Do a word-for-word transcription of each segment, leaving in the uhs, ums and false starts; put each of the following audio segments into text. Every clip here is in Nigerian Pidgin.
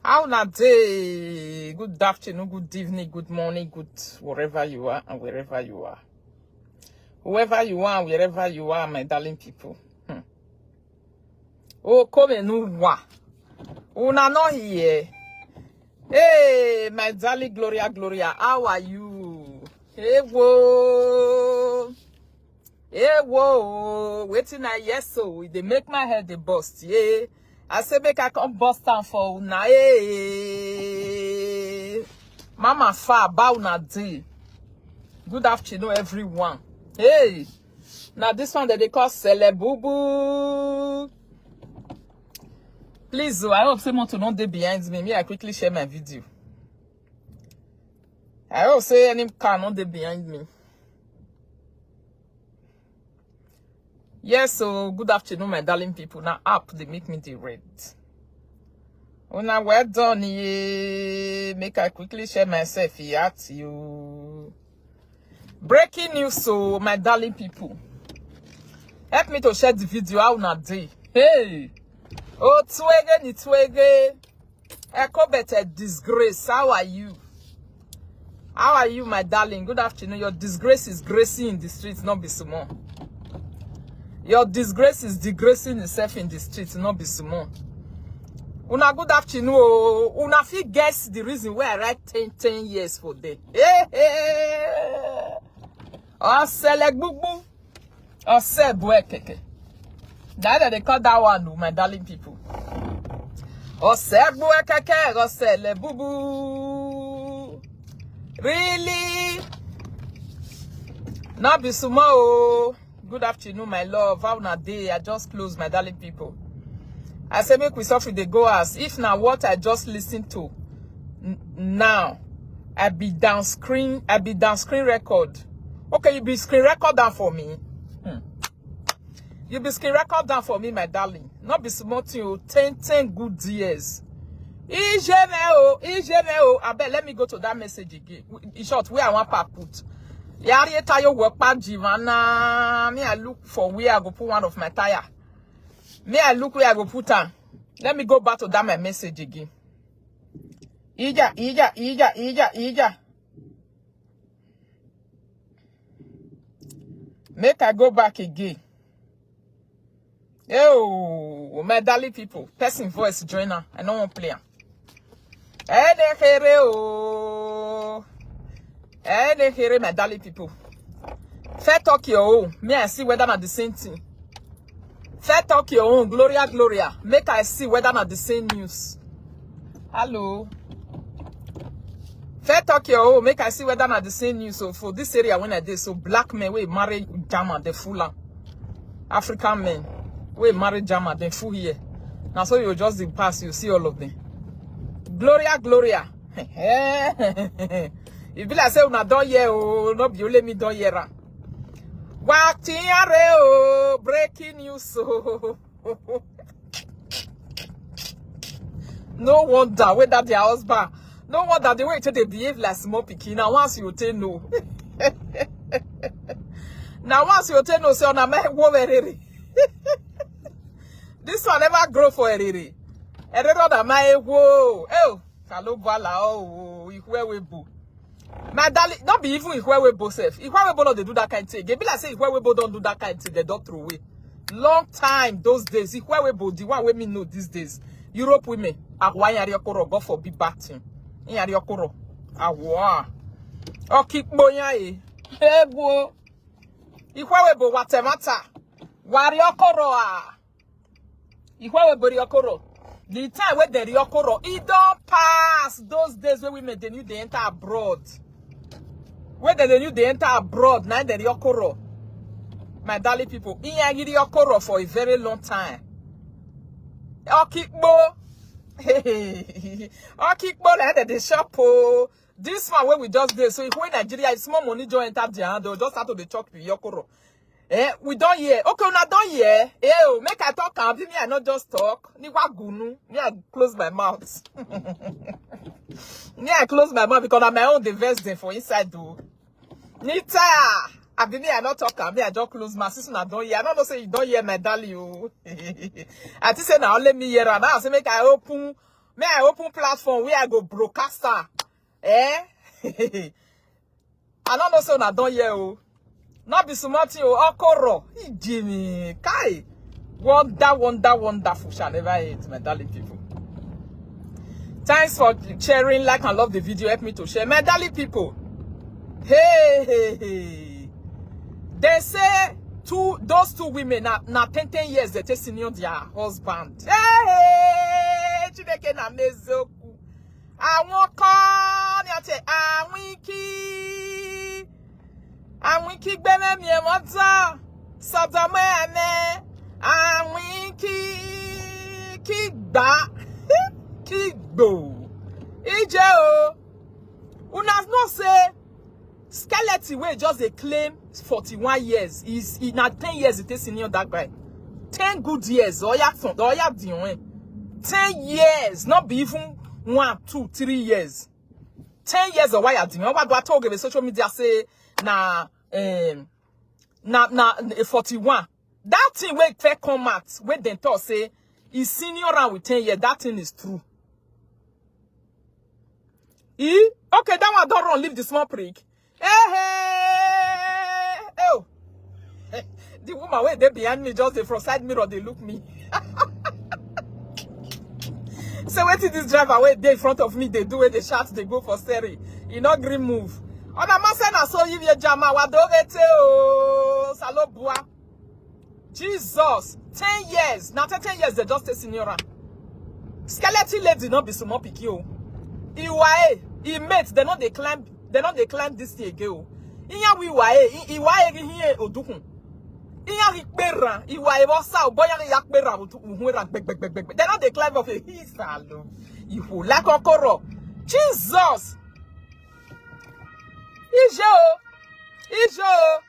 How na day? Good afternoon, good evening, good morning, good wherever you are and wherever you are. Whoever you are and wherever you are, my darling people. Hmm. Oh, come and wa. Una not here. Hey, my darling Gloria, Gloria, how are you? Hey, whoa. Hey, whoa. Waiting I yes so. They make my head the bust. Yeah. I say make I come bust am for una. Hey. Mama fa about una day. Good afternoon, everyone. Hey. Now this one that they call Celebubu. Please, oh, I hope someone to not dey behind me. Me, I quickly share my video. I hope say any car not dey behind me. Yes, so good afternoon, my darling people. Now app they make me the red. Una well done, yeah. Make I quickly share myself here at you. Breaking news, so my darling people. Help me to share the video. How una day? Hey. Oh, twege ni twege. Echo better disgrace. How are you? How are you, my darling? Good afternoon. Your disgrace is gracing in the streets, not be small. Your disgrace is disgracing itself in the streets, not be small. Una good afternoon. Oh. Una fit guess the reason why I write ten, ten years for them. Hey, hey. Oselegbugbu. Osebuekeke. That they call that one, oh, my darling people. Osebuekeke, Oselebubu. Really? Not be small. Oh. Good afternoon, my love. How na day? I just close, my darling people. I say make we suffer the go as if now what I just listened to now. I be down screen. I be down screen record. Okay, you be screen record down for me. Hmm. You be screen record down for me, my darling. Not be small thing, oh, ten, ten good years. Ijeme o, Ijeme o. I bet let me go to that message again. In short, where I want pa put. Yari tayo work pa jivana. Me, I look for where I go put one of my tire. Me, I look where I go put am. Let me go back to that my message again. Ija, ija, ija, ija, ija. Make I go back again. Oh, my darling people, person voice joiner. I don't want player. Hey, they hear it, oh. Hey, they hear it, my darling people. Fair talk your own. Me, I see whether not the same thing. Fair talk your own. Gloria, Gloria. Make I see whether not the same news. Hello. Fair talk your own. Make I see whether not the same news. So for this area when I did, so black men we marry German, the full am. African men we marry German, then full here. Now so you just dey pass, you see all of them. Gloria, Gloria. If be like say una don hear o, no be only me don hear am. Wa ti are o, breaking news o. No wonder whether their husband. No wonder the way they behave like small pikin. Now once you take no. Now once you take no, say on a man wo very. This one never grow for Erere. Erere that my wo. Oh, Kalobala, oh, Ihuewebo. My darling, not be even Ihuewebo self. Ihuewebo not they do that kind of thing. They be like say Ihuewebo don't do that kind of thing. They don't throw away. Long time those days. Ihuewebo, the one we me know these days. Europe women. Akwa yari okoro, God forbid bad thing. Yari okoro. Awa. Okikbo ya e. Ebo. Ihuewebo watemata. Wari okoro a. Ihuewebo ri okoro. The time where they ri okoro, it don't pass those days where women they knew they enter abroad. Where they knew they enter abroad, now they ri okoro. My darling people, in yari okoro for a very long time. Okikbo. Okikbo like that they shop oh. This one where we just did. So if we Nigeria, if small money join enter their hand, they'll just start to the chop the okoro. Eh, we don't hear. Okay, una don't hear. Eh, oh, make I talk am. Me, I not just talk. Ni wa gunu. Me, I close my mouth. Me, I close my mouth because na my own the verse dey for inside though. Nita, I be me, I not talk am. Me, I just close my sister. I don't hear. I don't know say you don't hear my darling. Oh. I think say now let me hear. And I say make I open May I open platform where I go broadcast her? Eh? I don't know, so I don't hear. Oh, not be smart, oh, Okoro. Jimmy, Kai. Wonder, wonder, wonderful shall never end, my darling people. Thanks for sharing, like, and love the video. Help me to share, my darling people. Hey, hey, hey. They say two, those two women, now, now ten, ten years they take senior their husband. Hey, hey, Chineke na mezoku. Àwọn kan ni a tẹ, àwọn kí, àwọn kí gbẹ́mẹ́ mi ẹ̀ wọ́n tán. Sọ̀tọ̀mọ́ ẹ̀ mẹ́, àwọn kí, kí gbà, kí gbò. Ìjẹ́ o, una know say skeleton wey just dey claim forty-one years, is, e na ten years e take senior that guy. Ten good years, oya fun, oya diwen. Ten years, not be even one, two, three years. Ten years of why I didn't. What do I talk on social media say na, um, na, na, eh, forty-one? That thing wey first come out, wey dem talk say e senior am with ten years, that thing is true. E? Okay, that one don run leave the small prick. Hey, hey, oh. The woman wey dey behind me just dey from side mirror dey look me. Say wetin this driver wey dey in front of me dey do, wey dey shout dey go for steering. E no gree move. Ona ma say na so you ye jama wa do ete o, Salobua. Jesus, ten years. Na ten, ten years they just take senior am. Skeleton lady no be small pikin o. Iwaye, e mate, they no dey climb, they no dey climb this thing again o. Iya wi waye, i-, iwaye gi hiye odukun. Iya ri pera, iwaye bo sa o, boya ri ya pera o, uhun ra gbegbegbegbe. They no dey climb up a hill, Salo. Ihu like Okoro. Jesus. Ijo. Ijo.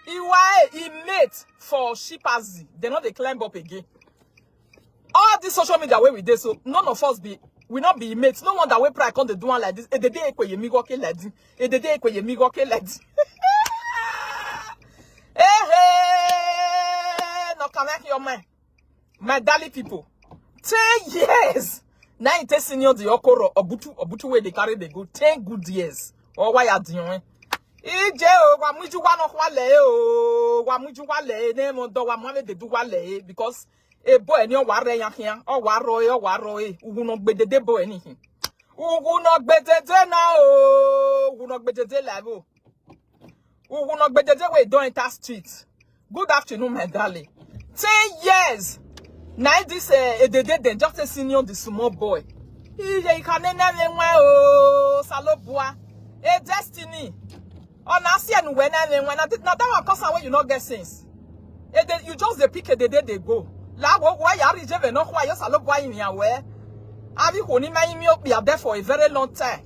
Iwaye, e mate for shipazi. They no dey climb up again. All this social media wey we dey so, none of us be, we not be mates. No wonder wey pride come dey do one like this. E dey dey ekwe yemi goke like this. E dey dey ekwe yemi goke like this. Hey, hey, no connect your mind. My darling people, ten years. Now you take senior the Okoro, Obutu, Obutu wey dey carry dey go. Ten good years. Or why are you doing? Ije o, wa muju wa no kwale o, wa muju wale, ne mo do wa mo dey do wale, because e boy ni o wa re yan kian, o wa ro e, o wa ro e, ugu no gbedede boy ni hin. Ugu no gbedede na o, ugu no gbedede la o. Ugu no gbedede we don enter street. Good afternoon, my darling. Ten years. Now this, uh, Edede, then just a senior, the small boy. Ije, you can name him, oh, Salobua. A destiny. On Asian, when I mean, when I did not, that one cause when you not get sense. And then you just dey pick a day they go. La wo wa ya rije ve no kwa yo Salobua in your way. Abi ko ni ma imi o be there for a very long time.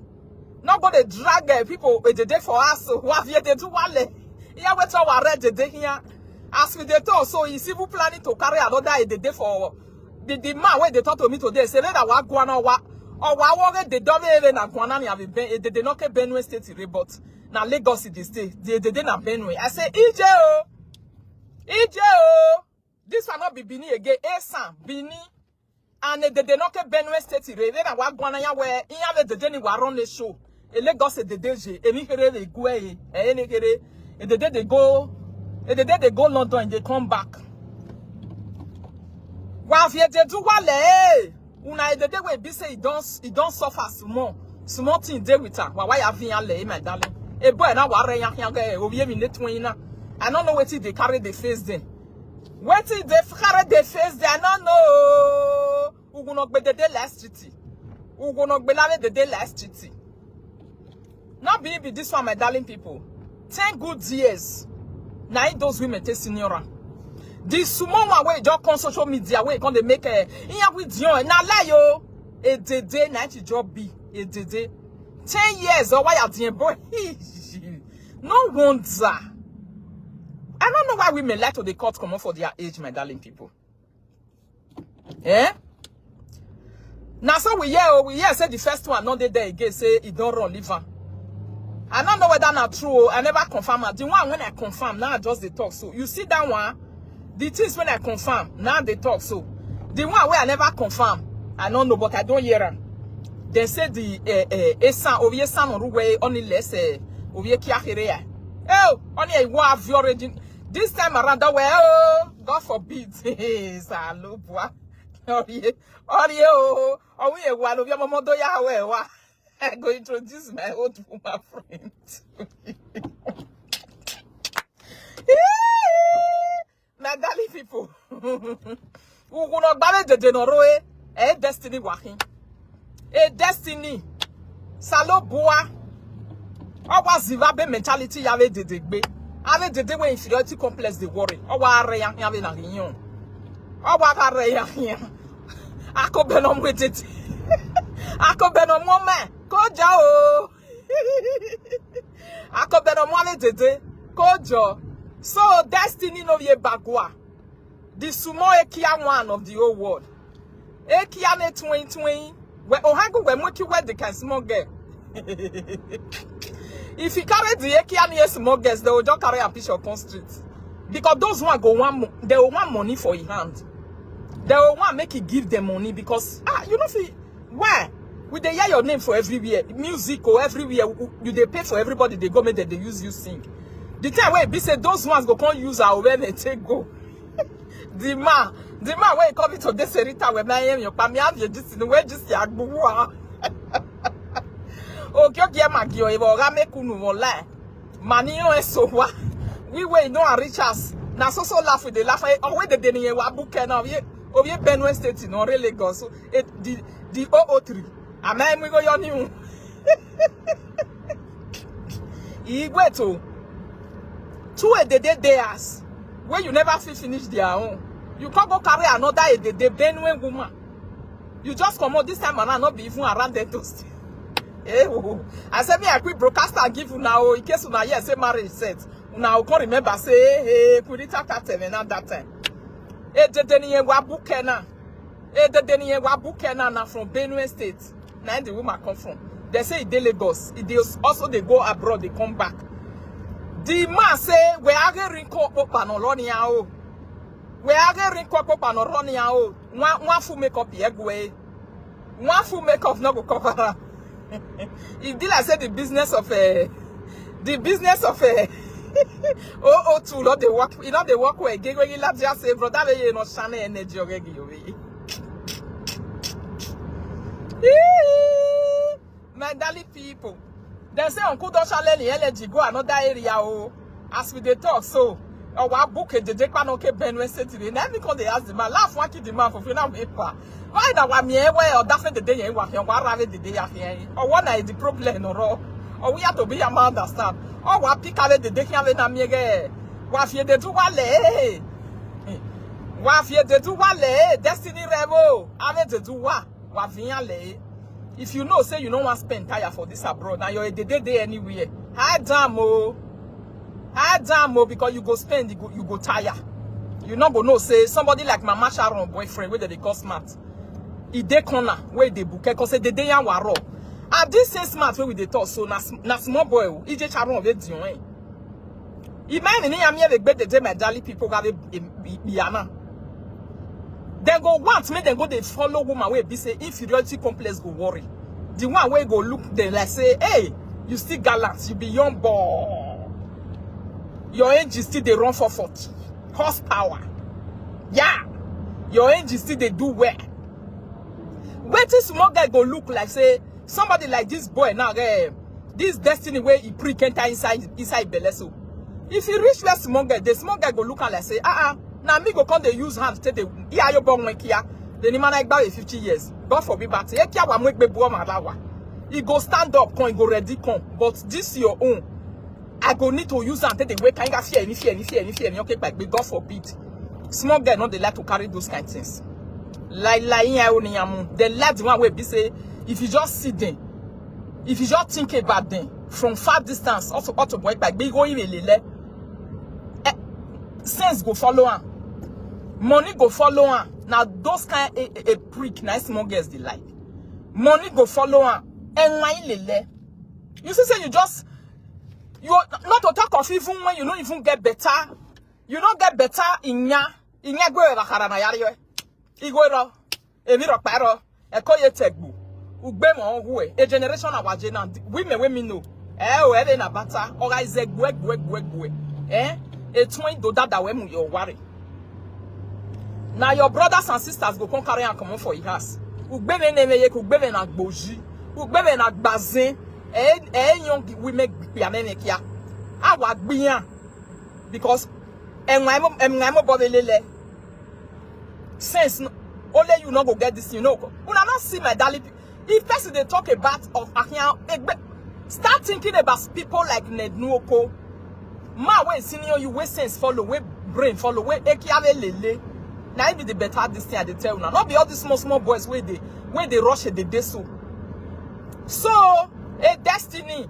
Not go dey drag, uh, people with the day for us. So what have you dey do wale? Yeah, we talk our red the day here. As we dey talk, so he's even planning to carry another a day for the, the man wey dey talk to me today. Say, "Let our guana wa, or wa wa dey don even na guana ni have been, they dey not Benue State re, but na Lagos e dey stay. They dey dey na Benue." I say, "Ije o, Ije o, this one not be Benin again, Esan, Benin." And they dey not Benue State re, they na wa guana ya we, in have the day ni wa run the show. E Lagos e dey dey je, e ni here they go, eh, e ni here, e dey dey they go, e dey dey they go London, they come back. Wa fi e dey do wale, eh. Una e dey dey we be say e don, e don suffer small. Small thing dey with her. Wa wa ya vi ale, eh, my darling. E boy na wa re yan yan ge, o ye mi le tun na. I don't know wetin they carry the face then. Wetin they carry the face then, I don't know. Ugu no gbedede last city. Ugu no gbelare the day last city. Not be, be this one, my darling people. Ten good years. Now those women take senior am. The small one wey just come social media, wey come dey make, eh, iya with you. Na lie yo. A day day, na it job be. A day day. Ten years or why are the boy? No wonder. I don't know why women like to dey cut comot for their age, my darling people. Eh? Now so we hear, oh, we hear say the first one not dey there again, say e don run leave am. I don't know whether na true, oh, I never confirm am. The one when I confirm, now I just dey talk. So you see that one, the things when I confirm, now they talk. So the one where I never confirm, I don't know, but I don't hear am. Dem say the eh, eh, esan obi esan oru we only less eh, obi kiakere ya. Oh, only a wa have already. This time around, that way, oh, God forbid. Salobua. Oye, oye, oh, oh, we wa lo bi omo do ya we wa. I go introduce my old woman friend. My darling people. Uguno gbare dede no roe. Eh, destiny wahin. Eh, destiny. Salobua. Owa ziva be mentality ya ve dede gbe. Ave dede we inferiority complex dey worry. Owa are ya ya ve na yin. Owa are ya ya. Ako beno mwe dede. Ako beno mo me. Ko ja o. Ako beno mo ave dede. Ko jo. So destiny no ye bagua. The small ekia one of the whole world. Ekia ne twin twin. We ohagu we muki we the kind small girl. If you carry the ekia near small girls, they will just carry a picture on street. Because those one go one, they will want money for your hand. They will want make you give them money because ah, you know see why? We dey hear your name for everywhere, music or everywhere. You dey pay for everybody. They go make them they use you sing. The time where be say those ones go come use our women take go. The man, the man where he come to this Rita with my name, your pami have your this in the way just ya gbua. Okay, okay, Magio, if I make unu online. Money no so wa. We way no reach us. Na so so laugh with the laugh. Oh, where the day wa book now? We over Benue State, no really Lagos. So it the the O O three. Am I we go your new? Igwe to two a day theirs. When you never fit finish their own, you can't go carry another a day Benue woman. You just come out this time and I not be even around them those things. Eh, oh. I said me I quit broadcast and give you now in case una hear say marriage set. Una go come remember say hey, hey, Kurita Katem and that time. Eh, Dedeni wa Bukena. Eh, Dedeni wa Bukena na from Benue State. Na the woman come from. They say e dey Lagos. E dey also they go abroad, they come back. The man say we are getting caught up and on running out. We are getting caught up and on running out. One one full makeup here go. One full makeup no go cover am. E be like say the business of uh, the business of uh, oh oh two not dey work, e no dey work well again. When you laugh, just say, "Brother, wey you no shine energy already, you wey." My darling people, dem say uncle don shine the energy go another area o. As we dey talk so, our book a jeje kpano ke Benue State today. Na me come dey ask the man, laugh wan kill the man for final paper. Why na wa mi ewe or dafe the day yen wa fi wa rave the day ya fi yen? Or what na the problem no ro? Or we have to be a man understand. Or wa pick ave the day ki ave na mi ege. Wa fi de du wa le. Wa fi de du wa le. Destiny revo. Ave de du wa. Wa fi yan le. If you know say you no wan spend tire for this abroad, na your dey dey dey anywhere. Hide am o. Hide am o, because you go spend, you go, you go tire. You no go know say somebody like Mama Sharon boyfriend wey dem dey call smart, e dey corner wey dey buke cause say dey dey yan waro. And this same smart wey we dey talk so na sm- na small boy o. Ije Sharon wey di on. Imagine ni ami dey gbede dey my darling people have a yana. Dem go want make dem go dey follow woman wey be say inferiority complex go worry. The one wey go look dem like say, hey, you still gallant, you be young boy. Your engine still dey run for forty horsepower. Yeah, your engine still dey do well. Wetin small guy go look like say somebody like this boy now, eh, this destiny wey he prick enter inside inside belle so. If he reach where small guy, the small guy go look am like say, ah ah, na me go come dey use hand take dey iya yo bon when kia. The ni man I gba fifty years. God forbid, but e kia wa mo gbe bu o ma la wa. He go stand up, come, he go ready, come. But this your own. I go need to use am take dey wake. Can you fear any fear any fear any fear any okay, but God forbid. Small guy no dey like to carry those kind things. Like like in I only am. They like the one wey be say if you just sit there, if you just think about them from far distance, also auto boy like big go even lele. Eh, sense go follow am. Money go follow am. Now those kind a, a, a prick, nice small girls they like. Money go follow am. And why lele? You see, say you just you are not to talk of even when you don't even get better. You don't get better in ya in ya go ever karana yari. Igoro, evi ro paro. Eko ye tegbu. Ugbe mo hu e. A generation awaje na women wey me know. Eh, o, ebe na bata. Oga is egbu, egbu, egbu, egbu. Eh? E tun do dada we mu your worry. Now your brothers and sisters go come carry and come for your house. Ugbe me name ye, ugbe me na gboji. Ugbe me na gbazen. Eh, eh, young women, ya me me kia. Awa gbiyan. Because enwa mo, enwa mo bo lele. Sense, no, only you no go get this thing, you know. Una no see my darling pe-, if person dey talk about of Ahian Egbe, start thinking about people like Ned Nwoko. Ma wey senior you, wey sense follow, wey brain follow, wey ekiave lele. Now it be the better this thing I dey tell una. Not be all these small small boys wey dey, wey dey rush a dey dey so. So, a destiny.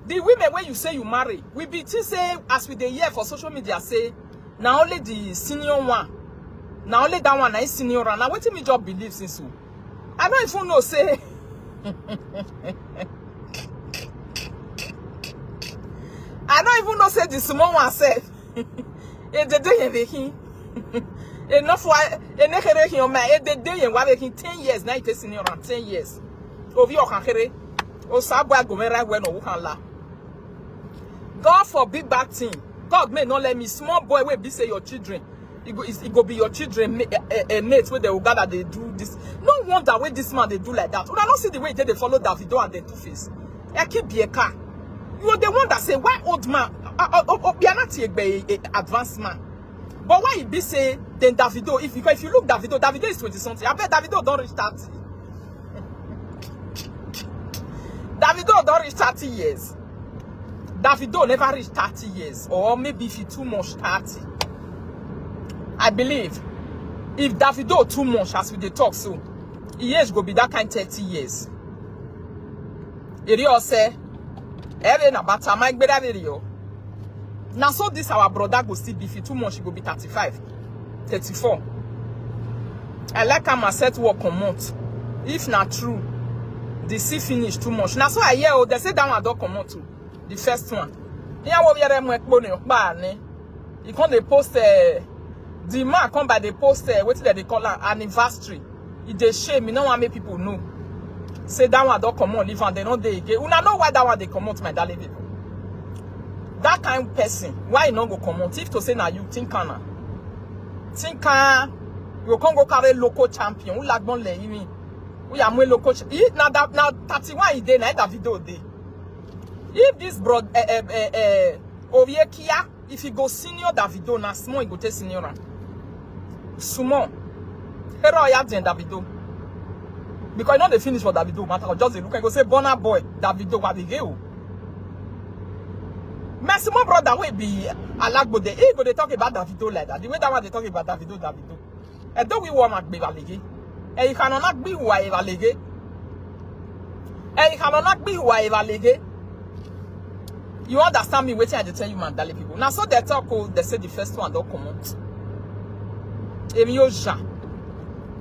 The women wey you say you marry, we be think say as we dey hear for social media say na only the senior one, na only that one na him senior am. Na wetin me just believe since o. I no even know say I no even know say the small one sef. E dey dey yẹn dey hin. Enough wa e ne kere hin o ma e dey dey yẹn wa dey hin ten years na e take senior am ten years. Ovi ọkan kere. O sa bua gomera we no wukan la. God forbid bad thing. God may not let me small boy wey be say your children. E go, e go be your children ma-, eh, eh, eh, mates wey dey go gather dey do this. No wonder wey this man dey do like that. Una no see the way e take dey follow Davido and dem two face. Eki Bieka. You dey wonder say why old man, uh, uh, uh, uh, Bianati Egbe, eh, advanced man. But why e be say then Davido, if you, if you look Davido, Davido is twenty something. I bet Davido don reach thirty. Davido don reach thirty years. Davido never reach thirty years, or maybe if he too much thirty. I believe if Davido too much as we dey talk so, his age go be that kind thirty years. Eri ose, ere na bata my gbeda video. Na so this our brother go still be, if he too much, he go be thirty-five, thirty-four. I like am, I set work comot. If na true, the see finish too much. Na so I hear o, they say that one don comot o. The first one. Iya wo yere mo ekpo ni opa ni. He come dey post, eh, the man come by dey post, eh, wetin dem dey call am, anniversary. E dey shame, e no wan make people know. Say that one don comot, leave am, dem no dey again. Una know why that one dey comot, my darling people. That kind person, why e no go comot? If to say na you, think am na. Think am, you go come go carry local champion. Who like don let me? Who ya mo local cha-, e, na that, na thirty-one e dey, na Davido dey. If this bro, eh, eh, eh, eh, Oriekia, if he go senior Davido, na small he go take senior am. Small. Hero ya than Davido. Because e no dey finish for Davido matter. Just dey look, I go say, "Burna Boy, Davido, wa be gay o." My small brother wey be Alagbode, he go dey talk about Davido like that. The way that one dey talk about Davido, Davido. Edo wi wo ma gbe wa lege. E ikano na gbe wa e wa lege. E ikano na gbe wa e wa lege. You understand me, wetin I dey tell you, my darling people? Na so they talk, oh, they say the first one don comot. Emi o ja.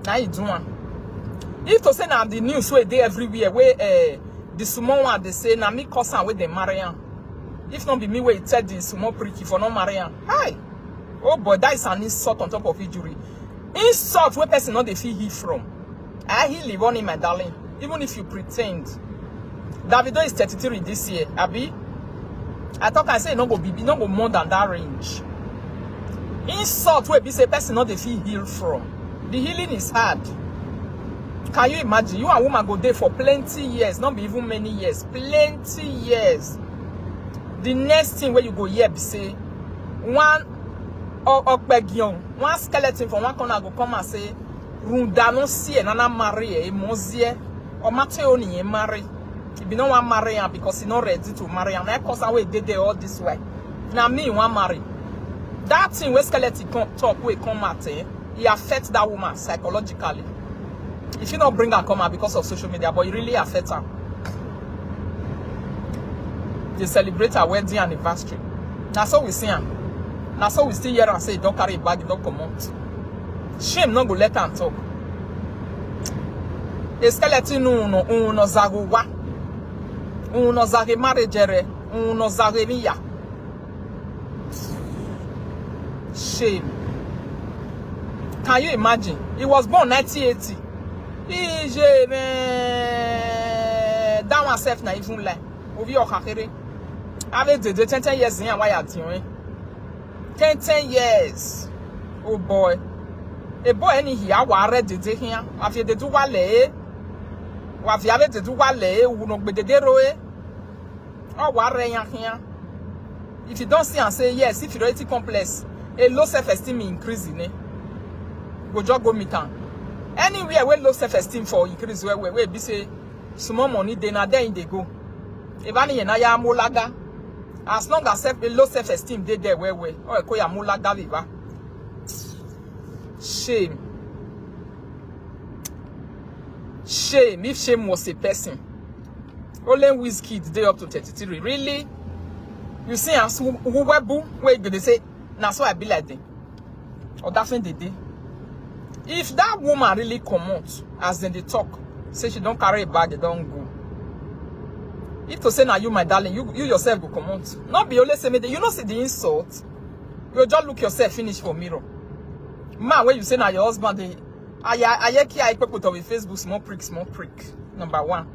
Na e do one. If to say na the news wey dey everywhere, wey, eh, the small one dey say na me cause am wey dem marry am. If no be me wey tell the small pricky for no marry am. Hi. Oh boy, that is an insult on top of injury. Insult wey person no dey fit heal from. I heal Livoni, my darling. Even if you pretend. Davido is thirty-three this year, abi? I talk, I say e no go be, e no go more than that range. Insult wey be say person no dey fit heal from. The healing is hard. Can you imagine? You and woman go dey for plenty years, not be even many years, plenty years. The next thing wey you go hear be say one o-, okpegion, one skeleton for one corner go come and say, "Runda no see e, nana marry e, e mozie, o mate o ni e marry." If you no wan marry am because e no ready to marry am, na cause am wey dey there all this while. Na me e wan marry. That thing wey skeleton come talk, wey come out, eh, e affect that woman psychologically. If you no bring am come out because of social media, but e really affect am. They celebrate her wedding anniversary. Na so we see am. Na so we still hear am say e don carry e bag, e don comot. Shame no go let am talk. A skeleton no, no, no zago wa. No zage marriage ere. No zage miya. Shame. Can you imagine? He was born nineteen eighty. Ije me. That one self na even lie. Ovi okakere. Ave dede ten ten years in why are you? Ten ten years. Oh boy. A boy any here wa red dede here. Have you the do wale? Wa have you the do wale? Uno gbedede roe. Oh, wa re yan here. If you don't see and say yes, inferiority complex, a low self-esteem increase in it. Go just go meet am. Anywhere where low self-esteem for increase where where where be say small money dey na there in dey go. If any na ya molaga. As long as self, a low self-esteem dey there where where. Oh, ko ya molaga viva. Shame. Shame. If shame was a person, only Wizkid dey up to thirty-three. Really? You see, as who who webu where they say, na so I be like them. Or that thing they dey. If that woman really comot, as dem dey talk, say she don carry a bag, they don go. If to say na you, my darling, you you yourself go comot. Not be only say me, you know, see the insult. You just look yourself finish for mirror. Man, when you say na your husband, they I I hear kia I put on Facebook small prick, small prick. Number one,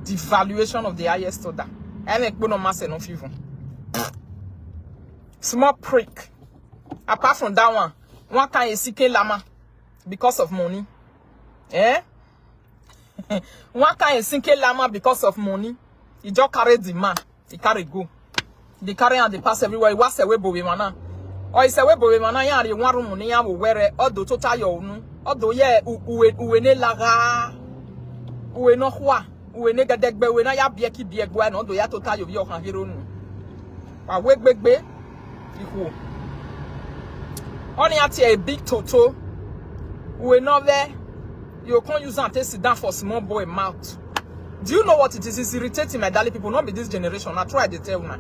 devaluation of the highest order. I make no mass enough even. Small prick. Apart from that one, one can a C K lama because of money. Eh? One can a C K lama because of money. He just carry the man. He carry go. They carry and they pass everywhere. He was away boy mana. Or he say we boy mana ya re one room ni ya wo were. Odo to ta yo nu. Odo ye u uwe uwe ne laga. Uwe no hwa. Uwe ne gadegbe uwe na ya bieki biegwa no do ya to ta yo bi okan hero nu. Wa we gbegbe. Ihu. Only at a big toto. Uwe no there. You can't use and take sit down for small boy mouth. Do you know what it is? It's irritating, my darling people. Not be this generation. I try to tell now.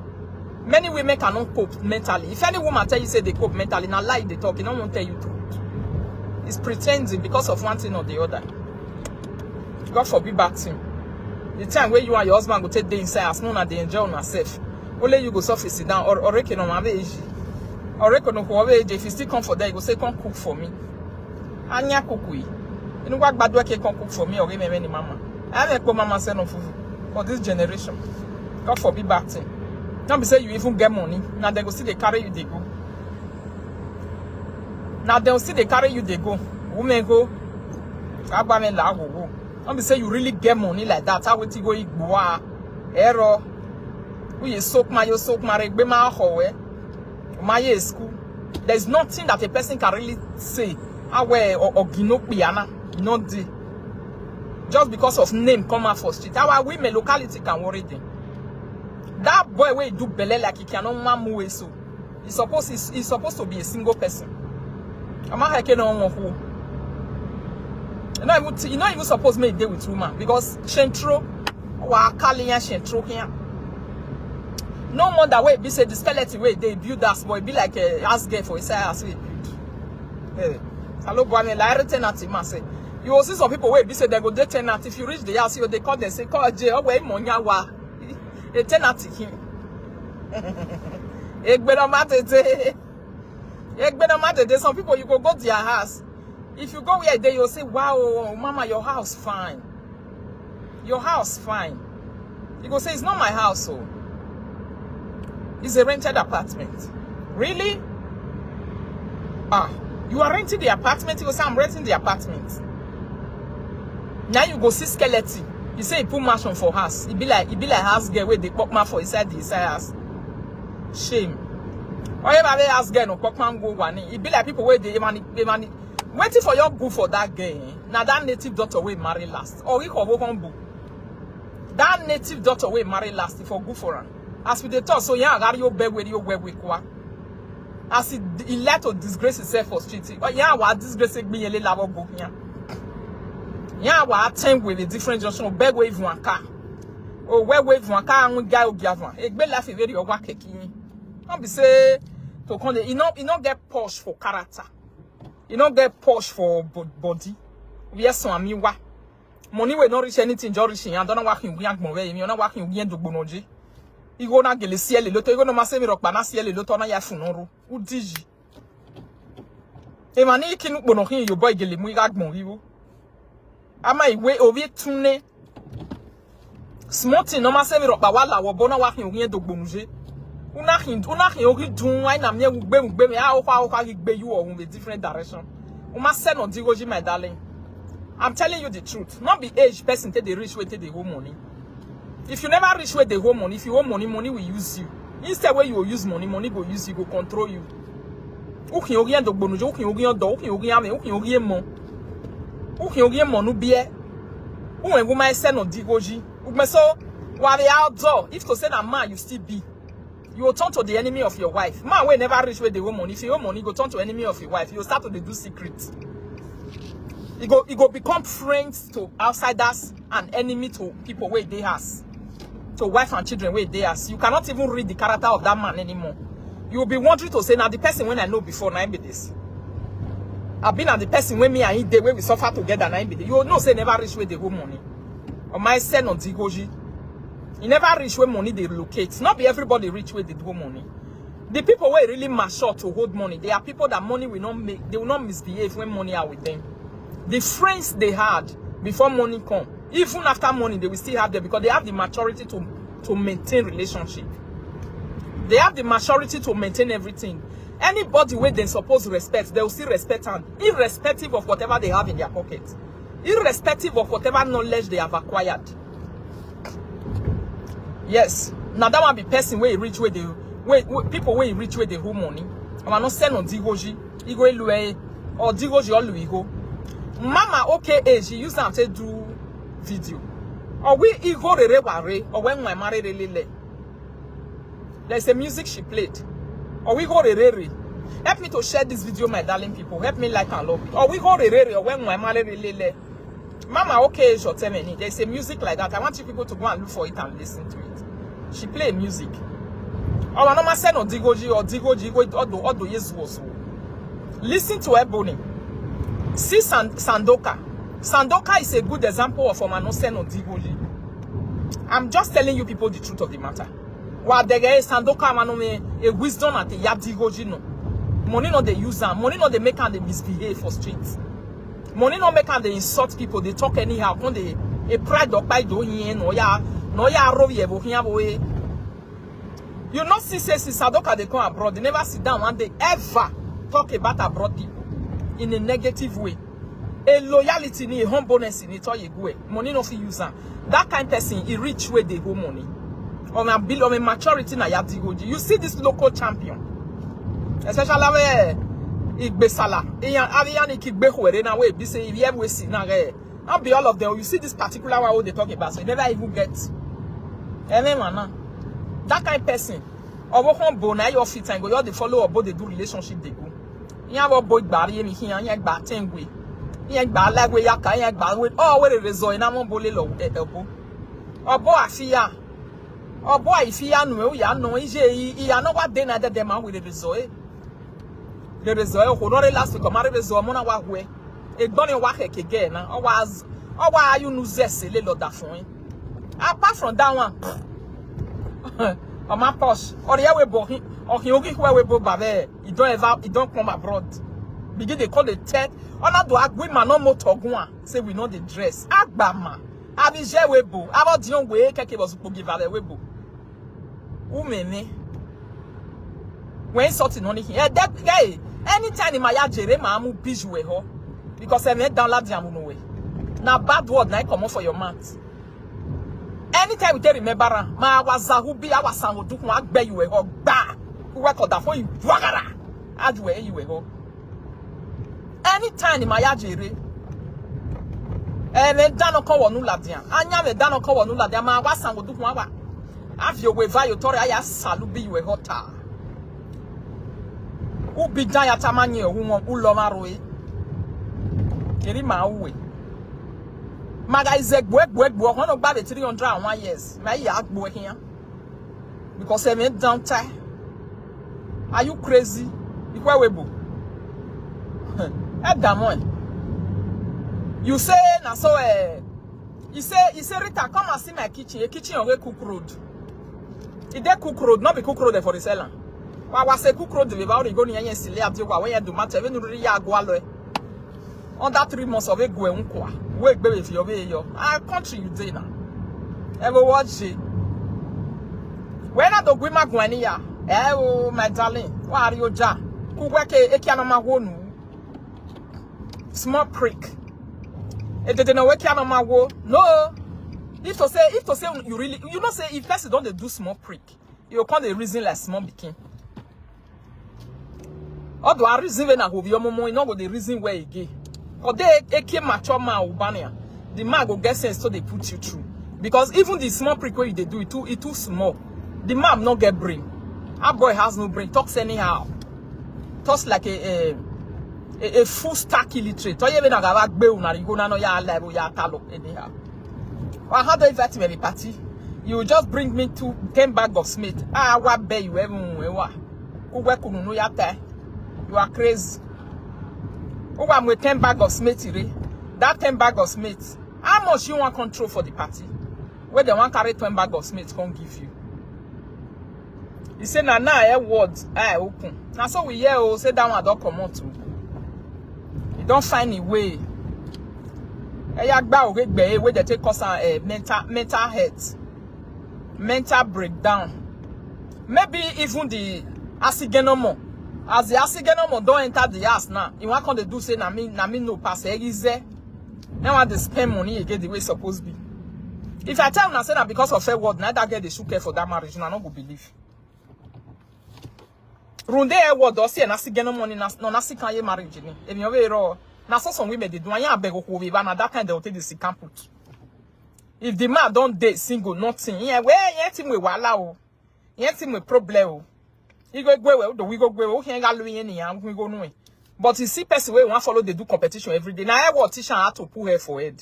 Many women cannot cope mentally. If any woman tell you say they cope mentally, now lie they talk. They don't want to tell you truth. It's pretending because of one thing or the other. God forbid bad thing. The time where you and your husband go take day inside, as long as they enjoy on herself. Only you go suffer sit down or or reke no ma be easy. Or reke no ko be easy. If you still come for there, you go say come cook for me. Anya cook we. You know what bad work can cook for me or give me any mama. I have a poor mama send of food for this generation. God forbid bad thing. Don't be say you even get money. Now they go see they carry you, they go. Now they'll see they carry you, they go. Women go. Agbame la go go. Don't be say you really get money like that. How would you go igboa? Error. Who you soak my you soak my regbe my hoe. My school. There's nothing that a person can really say. Awe or or gino piana. Not the just because of name come out for street. Our women locality can worry them. That boy wey do belle like he cannot mamu so. He's supposed he's, he's supposed to be a single person. I'm not like no one who. You know even you know even supposed me dey with woman because shentro wa kaliya shentro here. No wonder wey be say the skeleton wey dey build that boy be like a house girl for inside house wey build. Eh, hello boy, me like everything at him say. You will see some people wey be say they go dey tenant. If you reach the house, you they call them say call J. Oh wait, monyawa. A tenant him. Egbe no matter. Egbe no matter. Some people you go go their house. If you go where they, you'll say, "Wow, mama, your house fine. Your house fine." You go say, "It's not my house, oh. It's a rented apartment." Really? Ah, you are renting the apartment? You go say, "I'm renting the apartment." Now you go see skeleton. You say he put mansion for house. He be like he be like house girl where they pop man for inside the inside house. Shame. Or you have house girl no pop man go one. He be like people where they money they money waiting for your good for that girl. Eh? Now that native daughter will marry last. Or we go humble. That native daughter will marry last for good for her. As we dey talk, so yeah, I got your bed with your web with kwa. As he, he led to disgrace himself for street. But yeah, what disgrace me yele lavo go here. Yeah, what ten with a different junction beg wave one car. Oh, where wave one car and guy ogiavan. A big life very your work. Don't be say to come. You know, you not get posh for character. You not get posh for bo- body. Yes, so I mean what. Money will not reach anything. Just reaching. I don't know what you want. More you not what you want to go no. You go na gele siele loto. You go no masemi rock bana siele loto na ya funoro. Udiji. E mani kinu bono hin your boy gele mu igagmo iwo. Ama iwe ovi tune. Small thing, no ma se mi ropa wala wo bona wa hin ogin dogbonuji. Una hin, una hin ogi dun, I na mi ugbe ugbe mi, a okwa okwa gi gbe you on a different direction. Uma se no digoji, my darling. I'm telling you the truth. Not be age person take the rich way take the whole money. If you never rich way the whole money, if you owe money, money will use you. Instead where you use money, money go use you, go control you. Ukin ogi dogbonuji, ukin ogi do, ukin ogi ame, ukin ogi mo. Ukin ogi mo nu bie. Uwe guma ese no digoji. Ugme so, wa be outdoor. If to say na man you still be, you will turn to the enemy of your wife. Man wey never rich way the whole money. If you owe money, go turn to enemy of your wife. You start to dey do secret. E go, e go become friends to outsiders and enemy to people wey dey house, to wife and children wey dey house. You cannot even read the character of that man anymore. You will be wondering to say, "Na the person when I know before, na him be this." I been na the person when me and he dey, wey we suffer together, na him be this. You know say never rich way the whole money. Or my son on Digoji. He never rich where money they locate. Not be everybody rich where they do money. The people who really mature to hold money, they are people that money will not make, they will not misbehave when money are with them. The friends they had before money come, even after money, they will still have them because they have the maturity to, to maintain relationship. They have the maturity to maintain everything. Anybody where they suppose respect, they will still respect them, irrespective of whatever they have in their pocket, irrespective of whatever knowledge they have acquired. Yes, now that one be person where he rich where they, where, where people where he rich where they who money. And I not send on Digoji, Igo Elue, or Digoji or Luigo. Mama, okay, eh, she use them to do video. Or we Igo Rere Ware, or when my married lele. There's a music she played. Or we go rere. Help me to share this video, my darling people. Help me like and love. Or we go rere. Or when my married lele. Mama, okay, is your term any. There's a music like that. I want you people to go and look for it and listen to it. She play music. Our normal send or Digoji or Digoji go Odo Odo Yesu. Listen to Ebony. See San- Sandoka. Sandoka is a good example of Omano send or Digoji. I'm just telling you people the truth of the matter. Wa dege Sandoka Omano me a wisdom at the Yadigoji no. Money no they use am. Money no they make am they misbehave for streets. Money no make am they insult people. They talk anyhow. Come they a pride or by do yen no ya no ya ro ye bo hiya bo eh. You not see say since Sandoka they come abroad, they never sit down and they ever talk about abroad people in a negative way. A loyalty ni a humbleness in it all you go. Money no fit use am. That kind person, he rich where they go money. On a bill of a maturity na Yadigoji. You see this local champion, especially where Igbesala, Iyan Ariani Kigbehuere na way be say if you ever see na eh. Not be all of them. You see this particular one who they talk about, so you never even get any man now. That kind person. Or what home bona your fit and go, you the follow or both they do relationship they go. You have a boy bar, you hear, you bar ten way. You bar like way, you can, you bar with, oh, where the result, and I'm on bole lo, eh, elbow. Or boy, I fear. Or boy, if you are no, you are no, you are no, what then other them with the result. The result, who not last week, or marry result, mona wa hwe. A gone wa heke again, or was, or why are you no zest, a little that for him? Apart from that one, or my posh, or the way boy, or he only where we both babe, you don't ever, you don't come abroad. Begin they call the tech, or not do I women no more togwa, say we know the dress. Agbama, I be je webo, I was the young way, keke was give her the webo. Umeme. When something on here, that guy, anytime in my yard, Jere, ma mu biju we ho. Because I made down lab jam no way. Now bad word, now come off for your mouth. Anytime we tell remember, am, ma was a who be our sound, do one beg you a hog, ba. Who work on that for you, wagara. As you a hog. Anytime in my yard, Jere. And then down on call one lab jam. And ya me down on call one lab jam, ma was sound, do one. Have your way, via your tori, I salu be you a hotter. Who be Jaya Tamani, who won't, who love our way. Kiri ma uwe. Maga is a gwe, gwe, gwe, one of the three hundred and one years. My yak boy here. Because I made down tie. Are you crazy? Ikwe webo. Eh, damn one. You say, na so, eh, he say, he say, "Rita, come and see my kitchen. A kitchen on we cook road." If they cook road, not be cook road for the seller. Wa wa say cook road, the baby go near yen sile at you, wa we do matter, even really ya go alo. Under three months of it, go and kwa. Wait, baby, if you're your our country you dey now. Ever watch it? When I don't win my guania, eh, oh my darling, why are you ja? Kuweke ekianoma wonu. Small prick. It didn't know ekianoma wo. No. If to say, if to say you really, you know say if person don't dey do small prick, you can't dey reason like small pikin. Although I reason when I hope your mom, you know what the reason where again. But they eke mature man ubania. The man go get sense so they put you through. Because even the small prick wey you dey do it too, it too small. The man no get brain. Our boy has no brain. Talks anyhow. Talks like a a, a, a full stack illiterate. Tell you when I got back bail now you go now ya level ya talo anyhow. Or how do you invite me any party? You just bring me two ten bag of Smith. Ah, what bear you even wa? Uwe kununu ya te. You are crazy. Uwa mwe ten bag of Smith re. That ten bag of Smith. How much you want control for the party? Where they want carry ten bag of Smith come give you. He say na now air word eye open. Na so we hear o say that one don comot o. He don find a way. Eya gba ogegbe wey dey take cause am eh, mental mental health, mental breakdown. Maybe even the asigenomo. As the asigenomo don enter the house now, he wan come dey do say na me na me no pass Egize. Now I dey spend money again the way e suppose be. If I tell una say na because of fair word, na that girl dey shook her for that marriage, una no go believe. Runde e word o si e na si geno money na no na si kan ye marriage ni. Emi o be ro. Na so some women dey do. Anya abeg ko be ba na that kind dey take the si kan put. If the man don dey single nothing. Yeah, we yeah team we wahala o. Yeah team we problem o. Igwe gwe we do we go gwe o. He ga lu yen ni an we go nu. But you see person wey wan follow dey do competition every day. Na e word teach am how to put hair for head.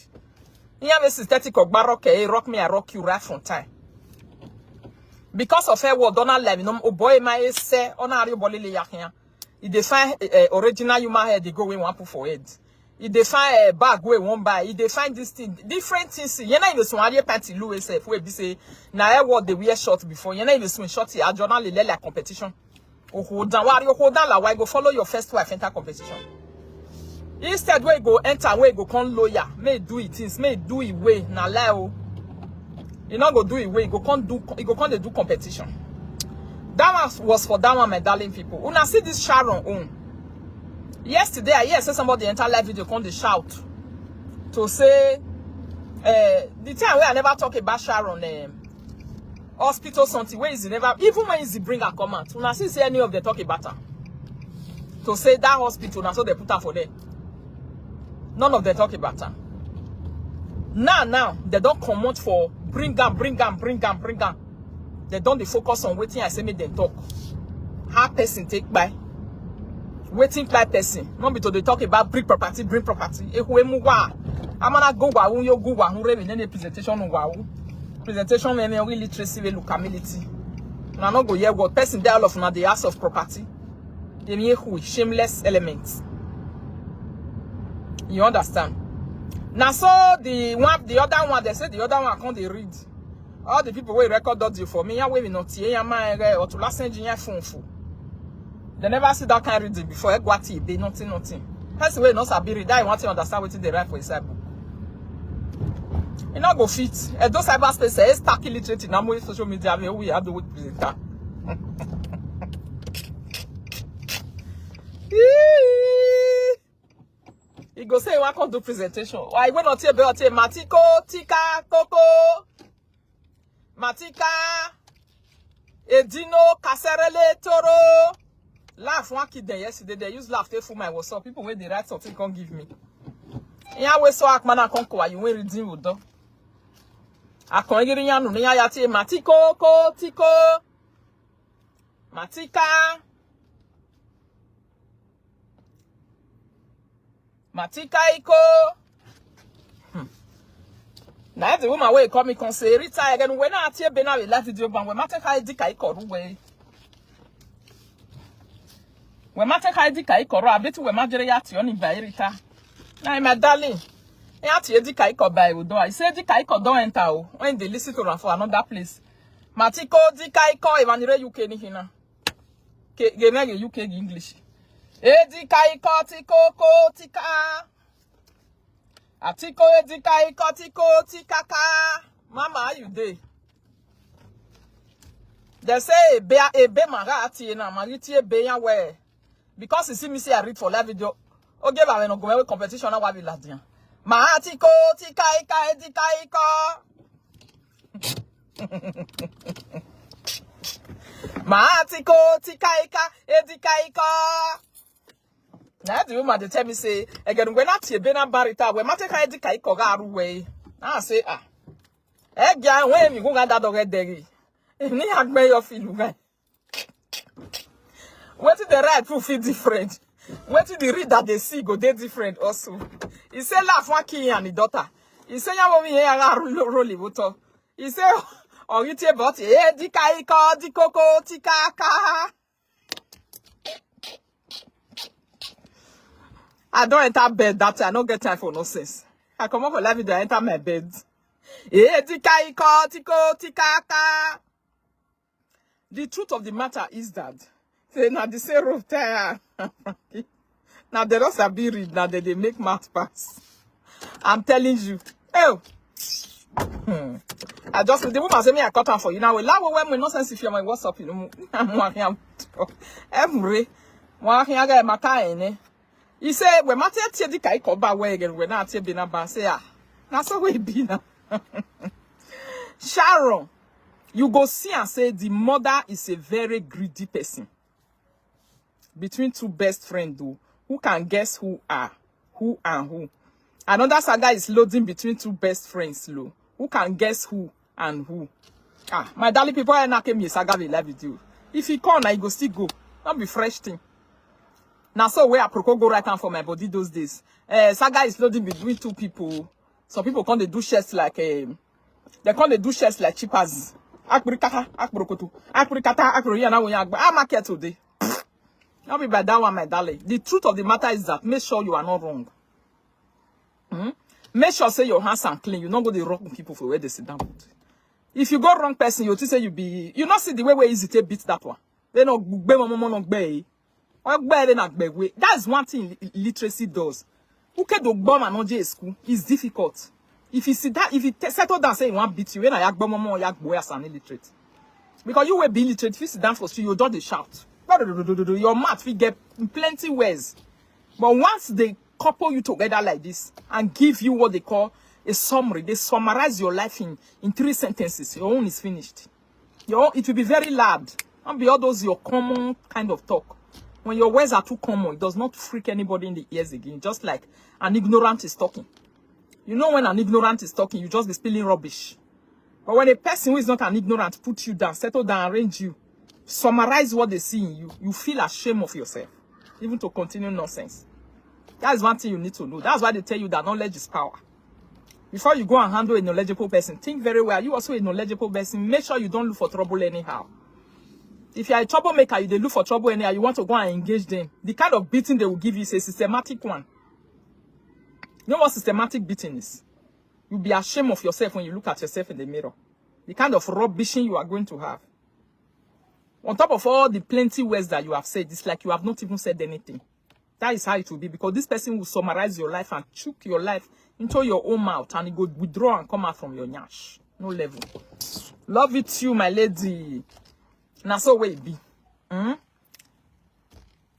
Iya be synthetic ogbaro ke e rock me I rock you right from time. Because of her word, Donald Levy, no, oh boy, my say, on a real bolele yakia. If they find uh, original human hair, they go in one put for head. If they find a bag wey one buy, if they find this thing, different things. You know, if someone party Louis self, we be say, now I what they wear short before. You know, if someone short, I journal like competition. Oho dan wari oho dan la why go follow your first wife enter competition. Instead wey go enter wey go come lawyer may do it things may do it way na lie o. E no go do it way e go come do e go come dey do competition. That one was for that one my darling people. Una see this Sharon own. Yesterday I hear say somebody enter live video come dey shout to say uh, the time wey I never talk about Sharon um, hospital something wey Izzy never even when Izzy bring her come out una see say any of them talk about am to say that hospital na so they put am for there none of them talk about am now now they don comot for bring am bring am bring am bring am they don dey focus on wetin I say make dem talk how person take kpai wetin kpai person no be to dey talk about bring property bring property ehu emu wa amana go wa wu yo go wa hu rebe nene presentation wa wu presentation me me illiteracy wey locality una no go hear word person dey all of una dey house of property dem ye who shameless element you understand na so the one the other one they say the other one come dey read all the people wey record audio for me yan wey we not tie yan ma ere or to last send yan phone for they never see that kind reading before egwati ibe nothing nothing person wey no sabi read that one thing understand wetin dey write for inside book e no go fit edo cyber space eh stuck illiterate na mo social media wey we have the week presenter e go say e wan come do presentation why wey not tie be tie matiko tika koko matika edino kaserele toro laugh wan kill dem yesterday dem use laugh take full my whatsapp people wey dey write something come give me ya wey so akpana come kowa you wey redeem odo akon igiri yanu ni ya ya tie matiko ko tiko matika matika iko na the woman wey call me come say rita again wey na ati ebe na we live video ban wey ma take her dika iko ru wey wey ma take her dika iko ru abeti wey ma jere ya ti oni by rita na my darling ya ti dika iko by udo I say dika iko don enter o when they listen to am for another place matiko dika iko evanire uk ni hina ke ge na ge uk ge english edika iko tiko ko tika Atiko edika iko tiko tikaka. Mama, how you dey? They say ebe ebe mara ati na mariti ebe ya we. Because you see me say I read for live video. Oge ba we no go we competition na wa bi ladian. Ma atiko tika ika edika iko. Ma atiko tika ika edika iko. Na the woman dey tell me say again when I tie be na barita we mate ka edika iko ga aru we. I say ah. Ege a when mi go ga dado ge degi. Ni agbe yo filu ga. Wetin the right to feel different. Wetin the read that they see go dey different also. He say laugh one king and the daughter. He say ya mommy ya ga ru- ro- roll it water. He say oh you tie but eh dika iko dikoko tikaka. I don't enter bed that time. I don't get time for nonsense. I come up for live video, I enter my bed. Eh, tika iko, tiko, tikaka. The truth of the matter is that say na the same rope tire. Now they don't sabi read, now they, they make mouth pass. I'm telling you. Oh. Hmm. I just the woman say me I cut am for you now. Lawo when we nonsense if you my WhatsApp you know. I'm one here. Every one here get my car in eh. He say we mate tie di kai ko ba we again we na tie be na ba say ah. Na so we be na. Sharon, you go see and say the mother is a very greedy person. Between two best friends though, who can guess who are who and who? Another saga is loading between two best friends lo. Who can guess who and who? Ah, my darling people, I not came here saga be live with you. If he come, I go still go. Not be fresh thing. Now so where Aproko go right hand for my body those days. Uh, saga is loading between two people. Some people come they do chest like um, they come they do chest like chippers. Akpirikata, akporokoto, akpirikata, akpiri yana wo yagba. Ah, market today. Not be by that one, my darling. The truth of the matter is that make sure you are not wrong. Hmm? Make sure say your hands are clean. You not go the wrong people for where they sit down. If you go wrong person, you think say you be you not see the way where easy to beat that one. They no gbe mama no gbe. Or gbe they not gbe way. That's one thing illiteracy does. Who can do bomb and not school? It's difficult. If you see that, if you settle down, say you want beat you, when I yak bomb mama yak boy as an illiterate. Because you will be illiterate, if you sit down for street, you don't shout. Your mouth will get plenty words. But once they couple you together like this and give you what they call a summary, they summarize your life in, in three sentences, your own is finished. Your own, it will be very loud. And be all those your common kind of talk. When your words are too common, it does not freak anybody in the ears again. Just like an ignorant is talking. You know when an ignorant is talking, you just be spilling rubbish. But when a person who is not an ignorant put you down, settle down, arrange you, summarize what they see in you, you feel ashamed of yourself, even to continue nonsense. That is one thing you need to know. That's why they tell you that knowledge is power. Before you go and handle a knowledgeable person, think very well. Are you also a knowledgeable person? Make sure you don't look for trouble anyhow. If you are a troublemaker, you they look for trouble anyhow. You want to go and engage them. The kind of beating they will give you is a systematic one. You know what systematic beating is? You'll be ashamed of yourself when you look at yourself in the mirror. The kind of rubbishing you are going to have. On top of all the plenty words that you have said, it's like you have not even said anything. That is how it will be because this person will summarize your life and chook your life into your own mouth and it go withdraw and come out from your nyash. No level. Love it you, my lady. Now so way it be. Hmm?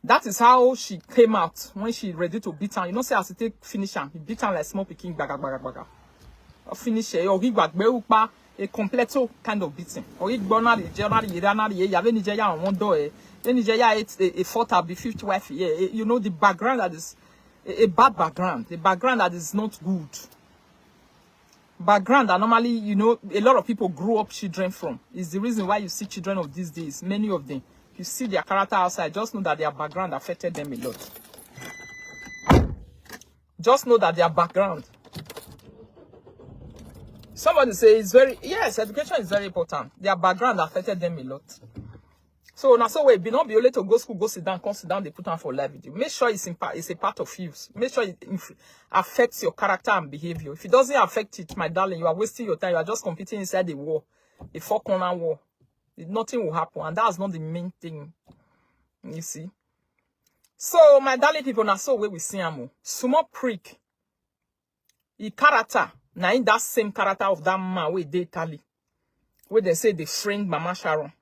That is how she came out when she ready to beat her. You know, say as it take finish her, he beat her like small picking baga baga baga. Or finish her, or he gbagbe upa, a completo kind of beating. Or he gbona the general yera na the yave ni jeya on one door. Eh. Then jeya it a fought her be fifth wife. Yeah, eh, you know the background that is a, a bad background, the background that is not good. Background that normally, you know, a lot of people grow up children from is the reason why you see children of these days, many of them, you see their character outside, just know that their background affected them a lot. Just know that their background. Somebody say it's very, yes, education is very important. Their background affected them a lot. So now so we be not be able to go school, go sit down, come sit down, they put on for live video. Make sure it's in part, it's a part of you. Make sure it inf- affects your character and behavior. If it doesn't affect it, my darling, you are wasting your time. You are just competing inside the war, a four corner war. Nothing will happen, and that's not the main thing. You see. So my darling people, now so where we see am. Small prick. E character, na im that same character of that man wey dey Italy, wey dem say dey friend Mama Sharon.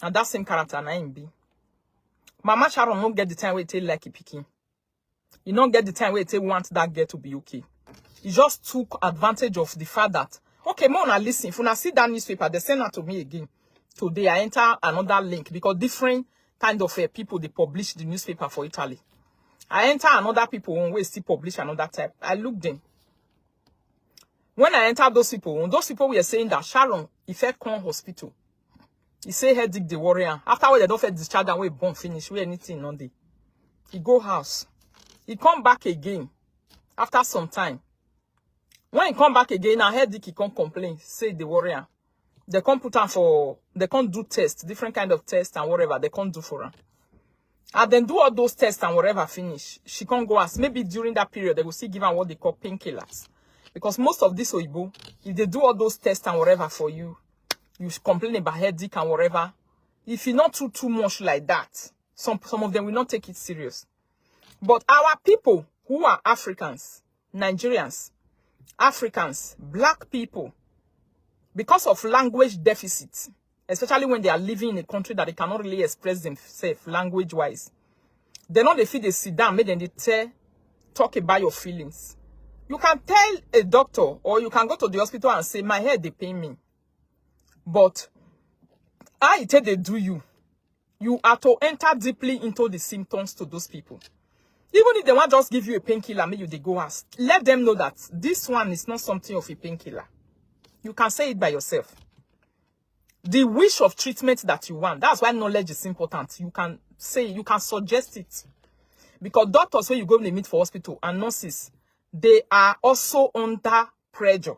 And that same character na im be. Mama Sharon no get the time wey take like e pikin. E no get the time wey take want that girl to be okay. E just took advantage of the fact that, okay, make una listen. If una see that newspaper, they send am to me again. Today, I enter another link because different kind of uh, people, they publish the newspaper for Italy. I enter another people one wey still publish another type. I look them. When I enter those people, those people were saying that Sharon, if I come hospital, he say headache dey worry am. After wey dem don first discharge am, wey e born finish, wey anything no dey. He go house. He come back again after some time. When he come back again, na headache he come complain, say e dey worry am. They come put am for, they come do test, different kind of test and whatever they come do for am. And then do all those tests and whatever finish. She come go as maybe during that period, they go still give am what they call painkillers. Because most of this Oyibo, if they do all those tests and whatever for you, you complain about headache and whatever. If you not too too much like that, some some of them will not take it serious. But our people who are Africans, Nigerians, Africans, black people, because of language deficit, especially when they are living in a country that they cannot really express themselves language-wise, they no dey fit dey sit down, make dem dey tell, talk about your feelings. You can tell a doctor or you can go to the hospital and say, "My head dey pain me." But how e take dey do you, you are to enter deeply into the symptoms to those people. Even if they want just give you a painkiller, make you dey go ask. Let them know that this one is not something of a painkiller. You can say it by yourself. The wish of treatment that you want. That's why knowledge is important. You can say, you can suggest it. Because doctors wey you go dey meet for hospital and nurses, they are also under pressure.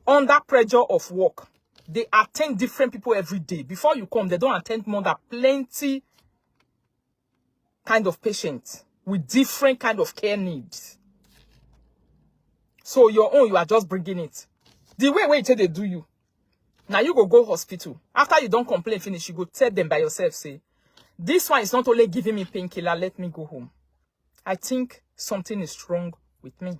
Under pressure of work. They attend different people every day. Before you come, they don attend more than plenty kind of patients with different kind of care needs. So your own, you are just bringing it. The way wey e take dey do you, na you go go hospital. After you don complain finish, you go tell them by yourself, say, "This one is not only giving me painkiller, let me go home. I think something is wrong with me.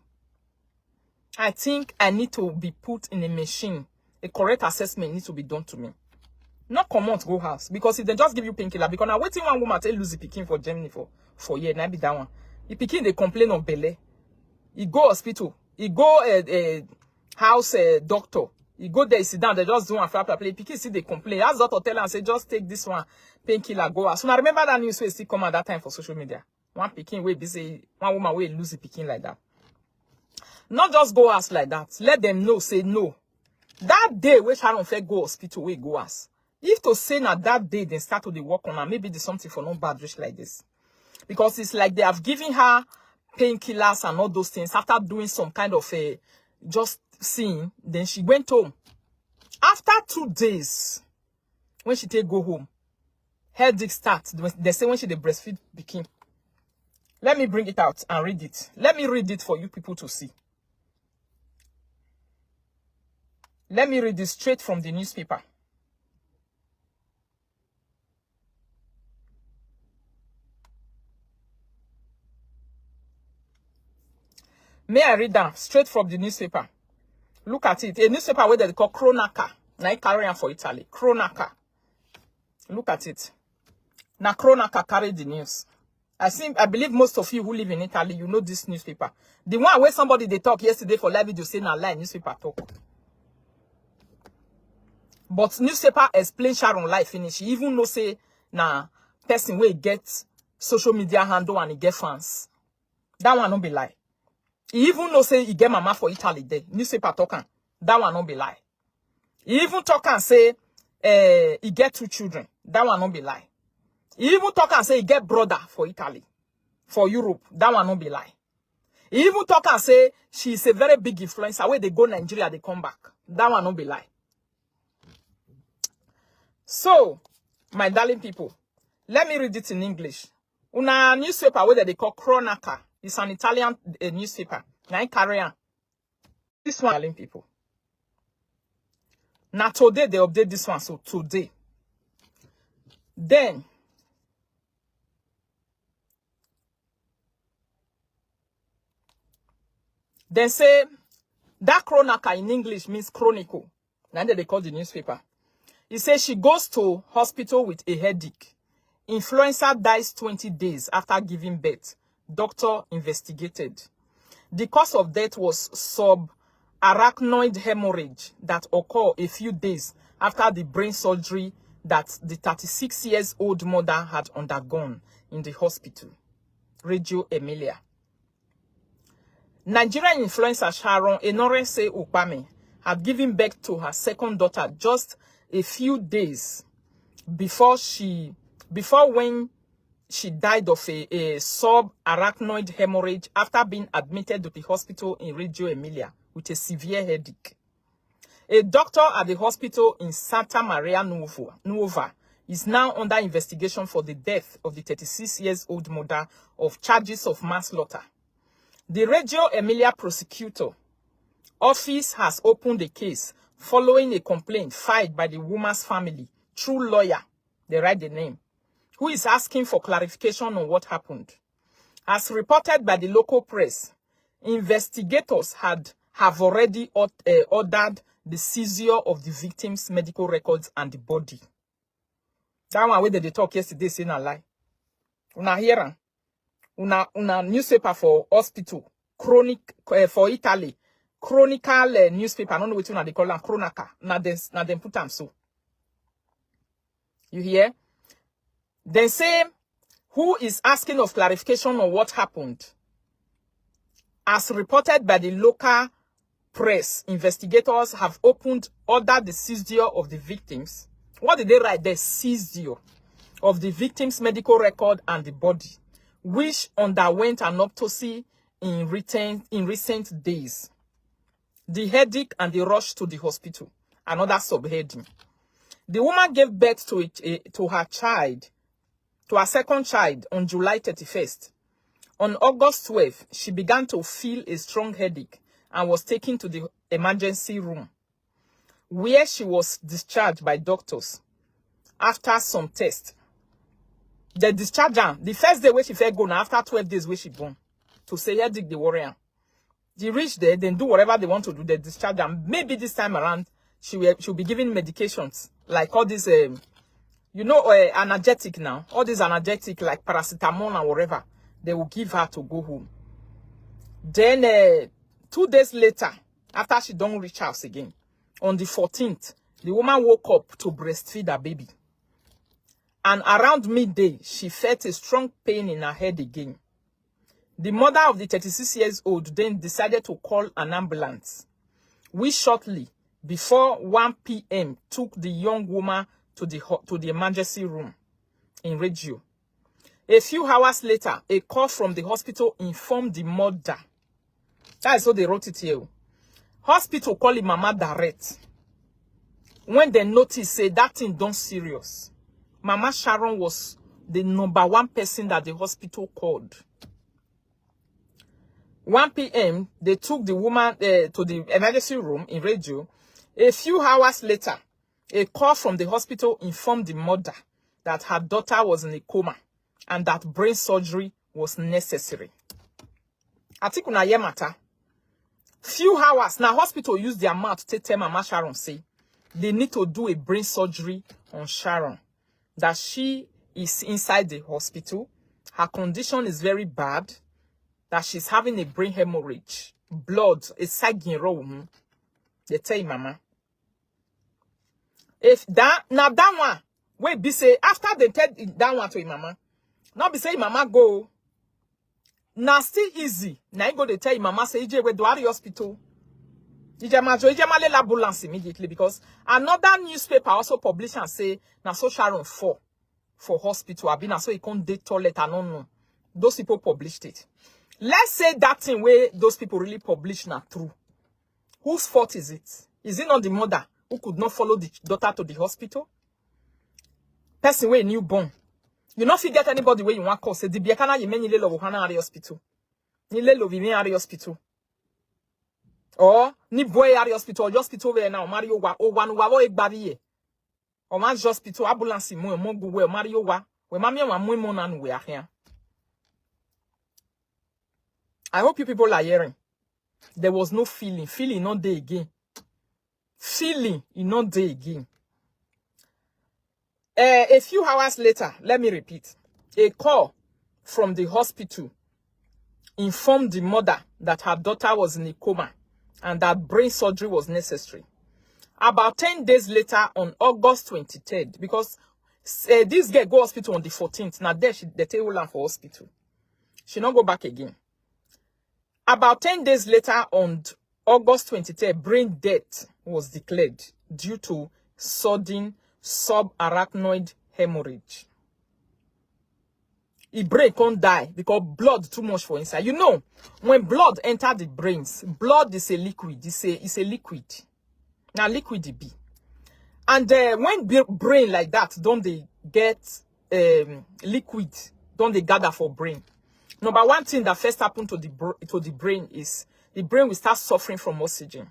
I think I need to be put in a machine. A correct assessment needs to be done to me." No comot go house, because if they just give you painkiller, because na wetin one woman take lose the pikin for Germany for for year, na be that one. The pikin dey complain of belle. E go hospital. E go uh, uh, house uh, doctor. E go there, e sit down. They just do one flat play. Pikin still dey complain. As doctor tell am say, "Just take this one painkiller, go house." So I remember that news wey still come out that time for social media. One pikin wey be say, one woman wey lose the pikin like that. Not just go house like that. Let them know, say no. That day wey Sharon first go hospital, wey go house, if to say na that day dem start to dey work on am, maybe the something for no bad reach like this. Because it's like they have given her painkillers and all those things after doing some kind of a just seeing. Then she went home. After two days, when she take go home, headache start. They say when she dey breastfeed pikin. Let me bring it out and read it. Let me read it for you people to see. Let me read this straight from the newspaper. May I read am straight from the newspaper? Look at it. A newspaper wey dem dey call Cronaca. Na e carry am for Italy. Cronaca. Look at it. Na Cronaca carry the news. I think, I believe most of you who live in Italy, you know this newspaper. The one wey somebody dey talk yesterday for live video say na lie newspaper talk. But newspaper explain Sharon life finish. E even know say na person wey get social media handle and e get fans. That one no be lie. E even know say e get mama for Italy there. Newspaper talk am. That one no be lie. E even talk am say eh, e get two children. That one no be lie. E even talk am say e get brother for Italy, for Europe. That one no be lie. E even talk am say she is a very big influencer wey dey go Nigeria, dey come back. That one no be lie. So, my darling people, let me read it in English. Una newspaper wey dem dey call Cronaca. It's an Italian uh, newspaper. Na e carry am. This one, darling people. Na today they update this one, so today. Then, dem say That Chronaca in English means chronicle. Na dem dey call the newspaper. E say she goes to hospital with a headache. Influencer dies twenty days after giving birth. Doctor investigated. The cause of death was subarachnoid hemorrhage that occurred a few days after the brain surgery that the thirty-six years old mother had undergone in the hospital. Radio Emilia. Nigerian influencer Sharon Enorense Ukpame had given birth to her second daughter just a few days before she before when she died of a, a subarachnoid hemorrhage after being admitted to the hospital in Radio Emilia with a severe headache. A doctor at the hospital in Santa Maria Nuova, Nuova is now under investigation for the death of the thirty-six years old mother of charges of manslaughter. The Radio Emilia prosecutor office has opened a case following a complaint filed by the woman's family through lawyer, they write the name, who is asking for clarification on what happened. As reported by the local press, investigators had have already ord- eh, ordered the seizure of the victim's medical records and the body. That one wey dem dey talk yesterday say na lie. Una hear am? Una una newspaper for hospital, chronic eh, for Italy, chronicle eh, newspaper. I don't know wetin una dey call am, chronicle. Na dem na dem put am so. You hear? Dem say who is asking of clarification on what happened. As reported by the local press, investigators have opened ordered the seizure of the victims. What did they write there? Seizure of the victim's medical record and the body, which underwent an autopsy in recent in recent days. The headache and the rush to the hospital. Another subheading. The woman gave birth to a, a- to her child, to her second child, on July thirty-first. On August twelfth, she began to feel a strong headache and was taken to the emergency room, where she was discharged by doctors after some tests. They discharge her the first day wey she first go na after twelve days wey she born, to say headache dey worry am. She reach there, then do whatever they want to do, they discharge her. Maybe this time around, she will she'll be given medications like all these, um, you know, uh, analgesic now. All these analgesic like paracetamol and whatever they will give her to go home. Then uh, two days later, after she don't reach house again, on the fourteenth, the woman woke up to breastfeed her baby. And around midday, she felt a strong pain in her head again. The mother of the thirty-six years old then decided to call an ambulance, which shortly before one p.m. took the young woman to the ho- to the emergency room in Radio. A few hours later, a call from the hospital informed the mother. That is what they wrote it here. Hospital call him mama direct. When they notice say that thing don't serious, Mama Sharon was the number one person that the hospital called. one p.m., they took the woman uh, to the emergency room in Radio. A few hours later, a call from the hospital informed the mother that her daughter was in a coma and that brain surgery was necessary. I think una hear matter. Few hours now, hospital use their mouth to tell Mama Sharon say they need to do a brain surgery on Sharon. That she is inside the hospital. Her condition is very bad. That she's having a brain hemorrhage, blood, a sagging wrong. They tell Mama. If that now that one, wait, be say after they tell that one to him mama, not be say him mama go. Now still easy. Now you go they tell him mama say ije we do hospital. Ije majo ije male ambulance immediately, because another newspaper also publish and say now so Sharon fall for hospital. I been so he can't dey toilet. I don't know. Those people published it. Let's say that thing where those people really publish now true. Whose fault is it? Is it not the mother who could not follow the daughter to the hospital? Person wey newborn. You no fit get anybody wey you wan call say the biekana you many lelo hana ari hospital. Ni lelo vi mi ari hospital. Or ni boy ari hospital, or hospital where now Mario wa o wa no wa wo egbavi ye. Or man's hospital ambulance mo mo go where Mario wa. We mami wa mo mo na nu we ahia. I hope you people are hearing. There was no feeling. Feeling not there again. Feeling is not there again. Uh, a few hours later, let me repeat, a call from the hospital informed the mother that her daughter was in a coma and that brain surgery was necessary. About ten days later, on August twenty-third, because uh, this girl go hospital on the fourteenth, now there she they take her for hospital. She not go back again. About ten days later, on August twenty-third, brain death was declared due to sudden subarachnoid hemorrhage. The brain can't die because blood too much for inside. You know, when blood enter the brains, blood is a liquid. It's a, it's a liquid. Now liquid it be. And uh, when brain like that, don't they get um, liquid, don't they gather for brain? Number one thing that first happened to the to the brain is the brain will start suffering from oxygen.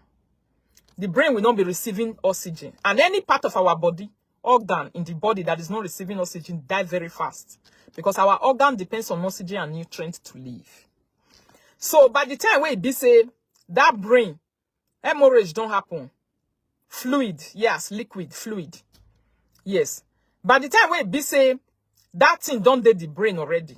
The brain will not be receiving oxygen, and any part of our body, organ in the body that is not receiving oxygen, die very fast, because our organ depends on oxygen and nutrients to live. So by the time we be say that brain, hemorrhage don't happen. Fluid, yes, liquid, fluid. Yes. By the time we be say that thing don't dead the brain already,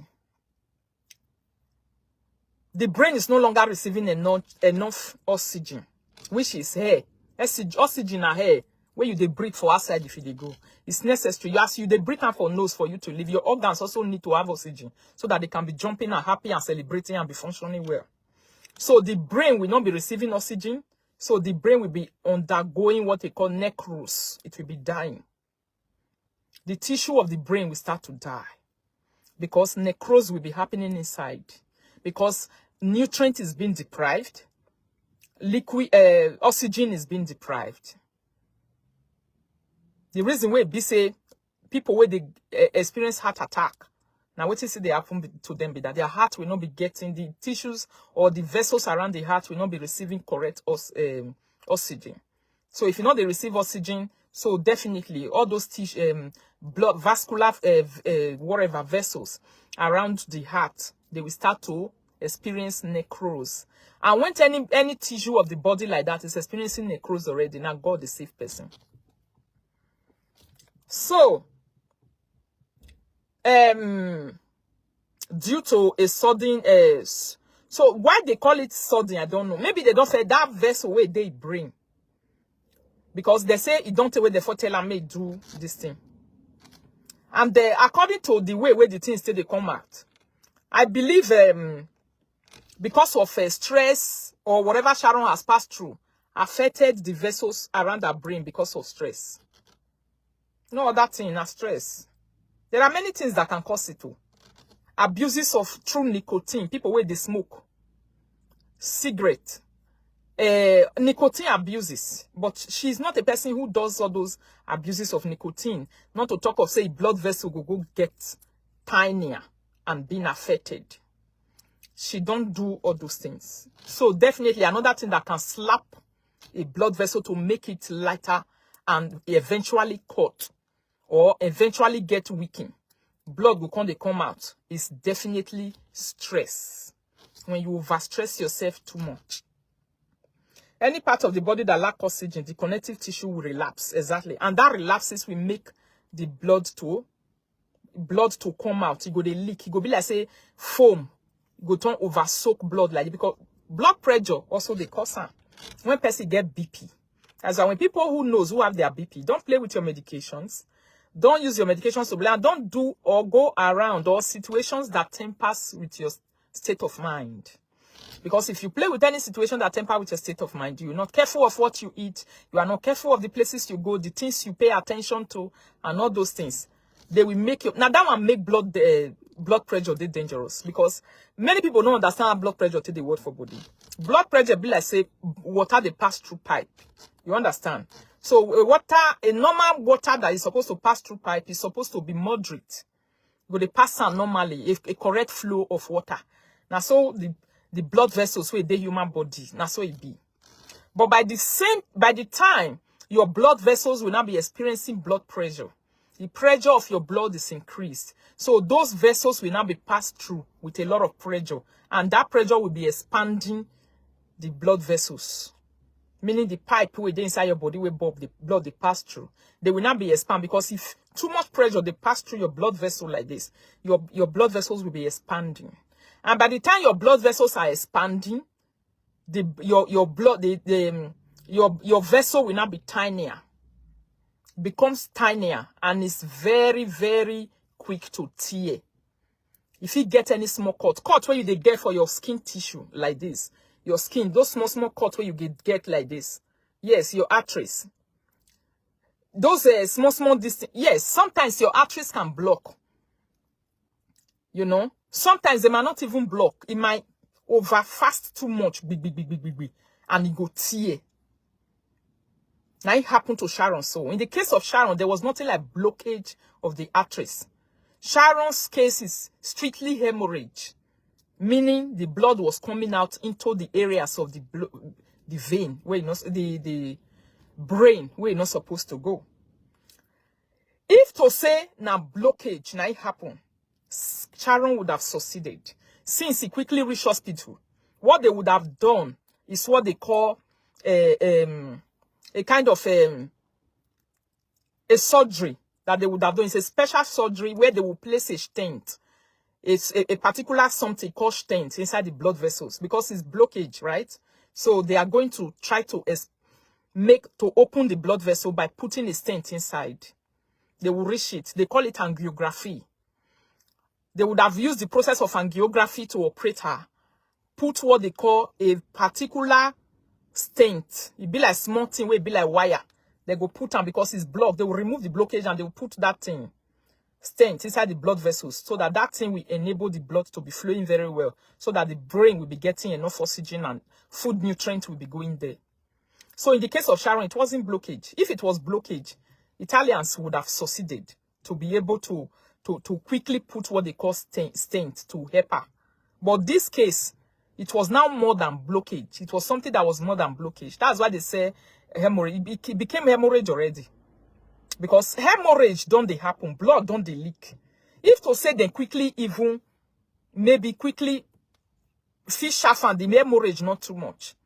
the brain is no longer receiving enough, enough oxygen, which is air. Oxygen are air where you they breathe for outside if you they go. It's necessary. As you they breathe out for nose for you to live, your organs also need to have oxygen so that they can be jumping and happy and celebrating and be functioning well. So the brain will not be receiving oxygen. So the brain will be undergoing what they call necrosis. It will be dying. The tissue of the brain will start to die because necrosis will be happening inside, because nutrient is being deprived, liquid uh, oxygen is being deprived. The reason why be say people where they uh, experience heart attack, now what you see they happen to them be that their heart will not be getting the tissues or the vessels around the heart will not be receiving correct os- um, oxygen. So if you know they receive oxygen, so definitely all those tissues, um, blood vascular uh, uh, whatever vessels around the heart, they will start to experience necrosis. And when any any tissue of the body like that is experiencing necrosis already, now God is safe person. So um due to a sudden uh, so why they call it sudden, I don't know. Maybe they don't say that vessel where they bring, because they say it don't take away the foretell and may do this thing. And they, according to the way where the things still they come out, I believe um because of uh, stress or whatever Sharon has passed through affected the vessels around her brain because of stress. No other thing na stress. There are many things that can cause it too. Abuses of true nicotine, people where they smoke, cigarette, uh, nicotine abuses. But she's not a person who does all those abuses of nicotine. Not to talk of say blood vessel go go get tinier and being affected. She don't do all those things. So definitely another thing that can slap a blood vessel to make it lighter and eventually cut or eventually get weakened, blood will come they come out, is definitely stress. When you overstress yourself too much, any part of the body that lack oxygen, the connective tissue will relapse. Exactly. And that relapses will make the blood to blood to come out. It go they leak. It go be like say foam. It go turn over soak blood like because blood pressure also they cause am. When person get B P, that's why when people who knows who have their B P, don't play with your medications. Don't use your medications to blame. Don't do or go around or situations that tempers with your state of mind. Because if you play with any situation that temper with your state of mind, you're not careful of what you eat, you are not careful of the places you go, the things you pay attention to, and all those things. They will make you now that one make blood uh, blood pressure they dangerous because many people don't understand how blood pressure take the word for body. Blood pressure be like say water they pass through pipe. You understand? So a water, a normal water that is supposed to pass through pipe is supposed to be moderate. Go they pass on normally if a correct flow of water. Now so the the blood vessels where the human body, now so it be. But by the same by the time your blood vessels will now be experiencing blood pressure, the pressure of your blood is increased. So those vessels will now be passed through with a lot of pressure, and that pressure will be expanding the blood vessels, meaning the pipe wey dey inside your body wey bulb the blood dey pass through, they will not be expand, because if too much pressure dey pass through your blood vessel like this, your your blood vessels will be expanding, and by the time your blood vessels are expanding, the your your blood the, the um, your your vessel will not be tinier, becomes tinier, and it's very, very quick to tear. If you get any small cut, cut where you dey get for your skin tissue like this, your skin, those small small cut where you get get like this, yes, your arteries, those uh, small small distance, yes, sometimes your arteries can block. You know, sometimes they might not even block. It might over fast too much, big, big, big, big, big, big, and it go tear. Now it happened to Sharon. So in the case of Sharon, there was nothing like blockage of the arteries. Sharon's case is strictly hemorrhage, meaning the blood was coming out into the areas of the blo- the vein where you know the the brain where you're not supposed to go. If to say na blockage na it happen, Sharon would have succeeded. Since he quickly reached hospital, what they would have done is what they call a, um, a kind of um, a surgery that they would have done. It's a special surgery where they will place a stent. It's a, a particular something called stent inside the blood vessels because it's blockage, right? So they are going to try to make to open the blood vessel by putting a stent inside. They will reach it. They call it angiography. They would have used the process of angiography to operate her, put what they call a particular stent. It be like small thing, will be like wire. They go put on because it's blocked. They will remove the blockage and they will put that thing stent inside the blood vessels so that that thing will enable the blood to be flowing very well so that the brain will be getting enough oxygen and food nutrients will be going there. So in the case of Sharon, it wasn't blockage. If it was blockage, Italians would have succeeded to be able to to to quickly put what they call stent, stent to help her. But this case, it was now more than blockage. It was something that was more than blockage. That's why they say hemorrhage. It became hemorrhage already because hemorrhage don't they happen, blood don't they leak. If to say they quickly even maybe quickly fish shaft and the hemorrhage not too much,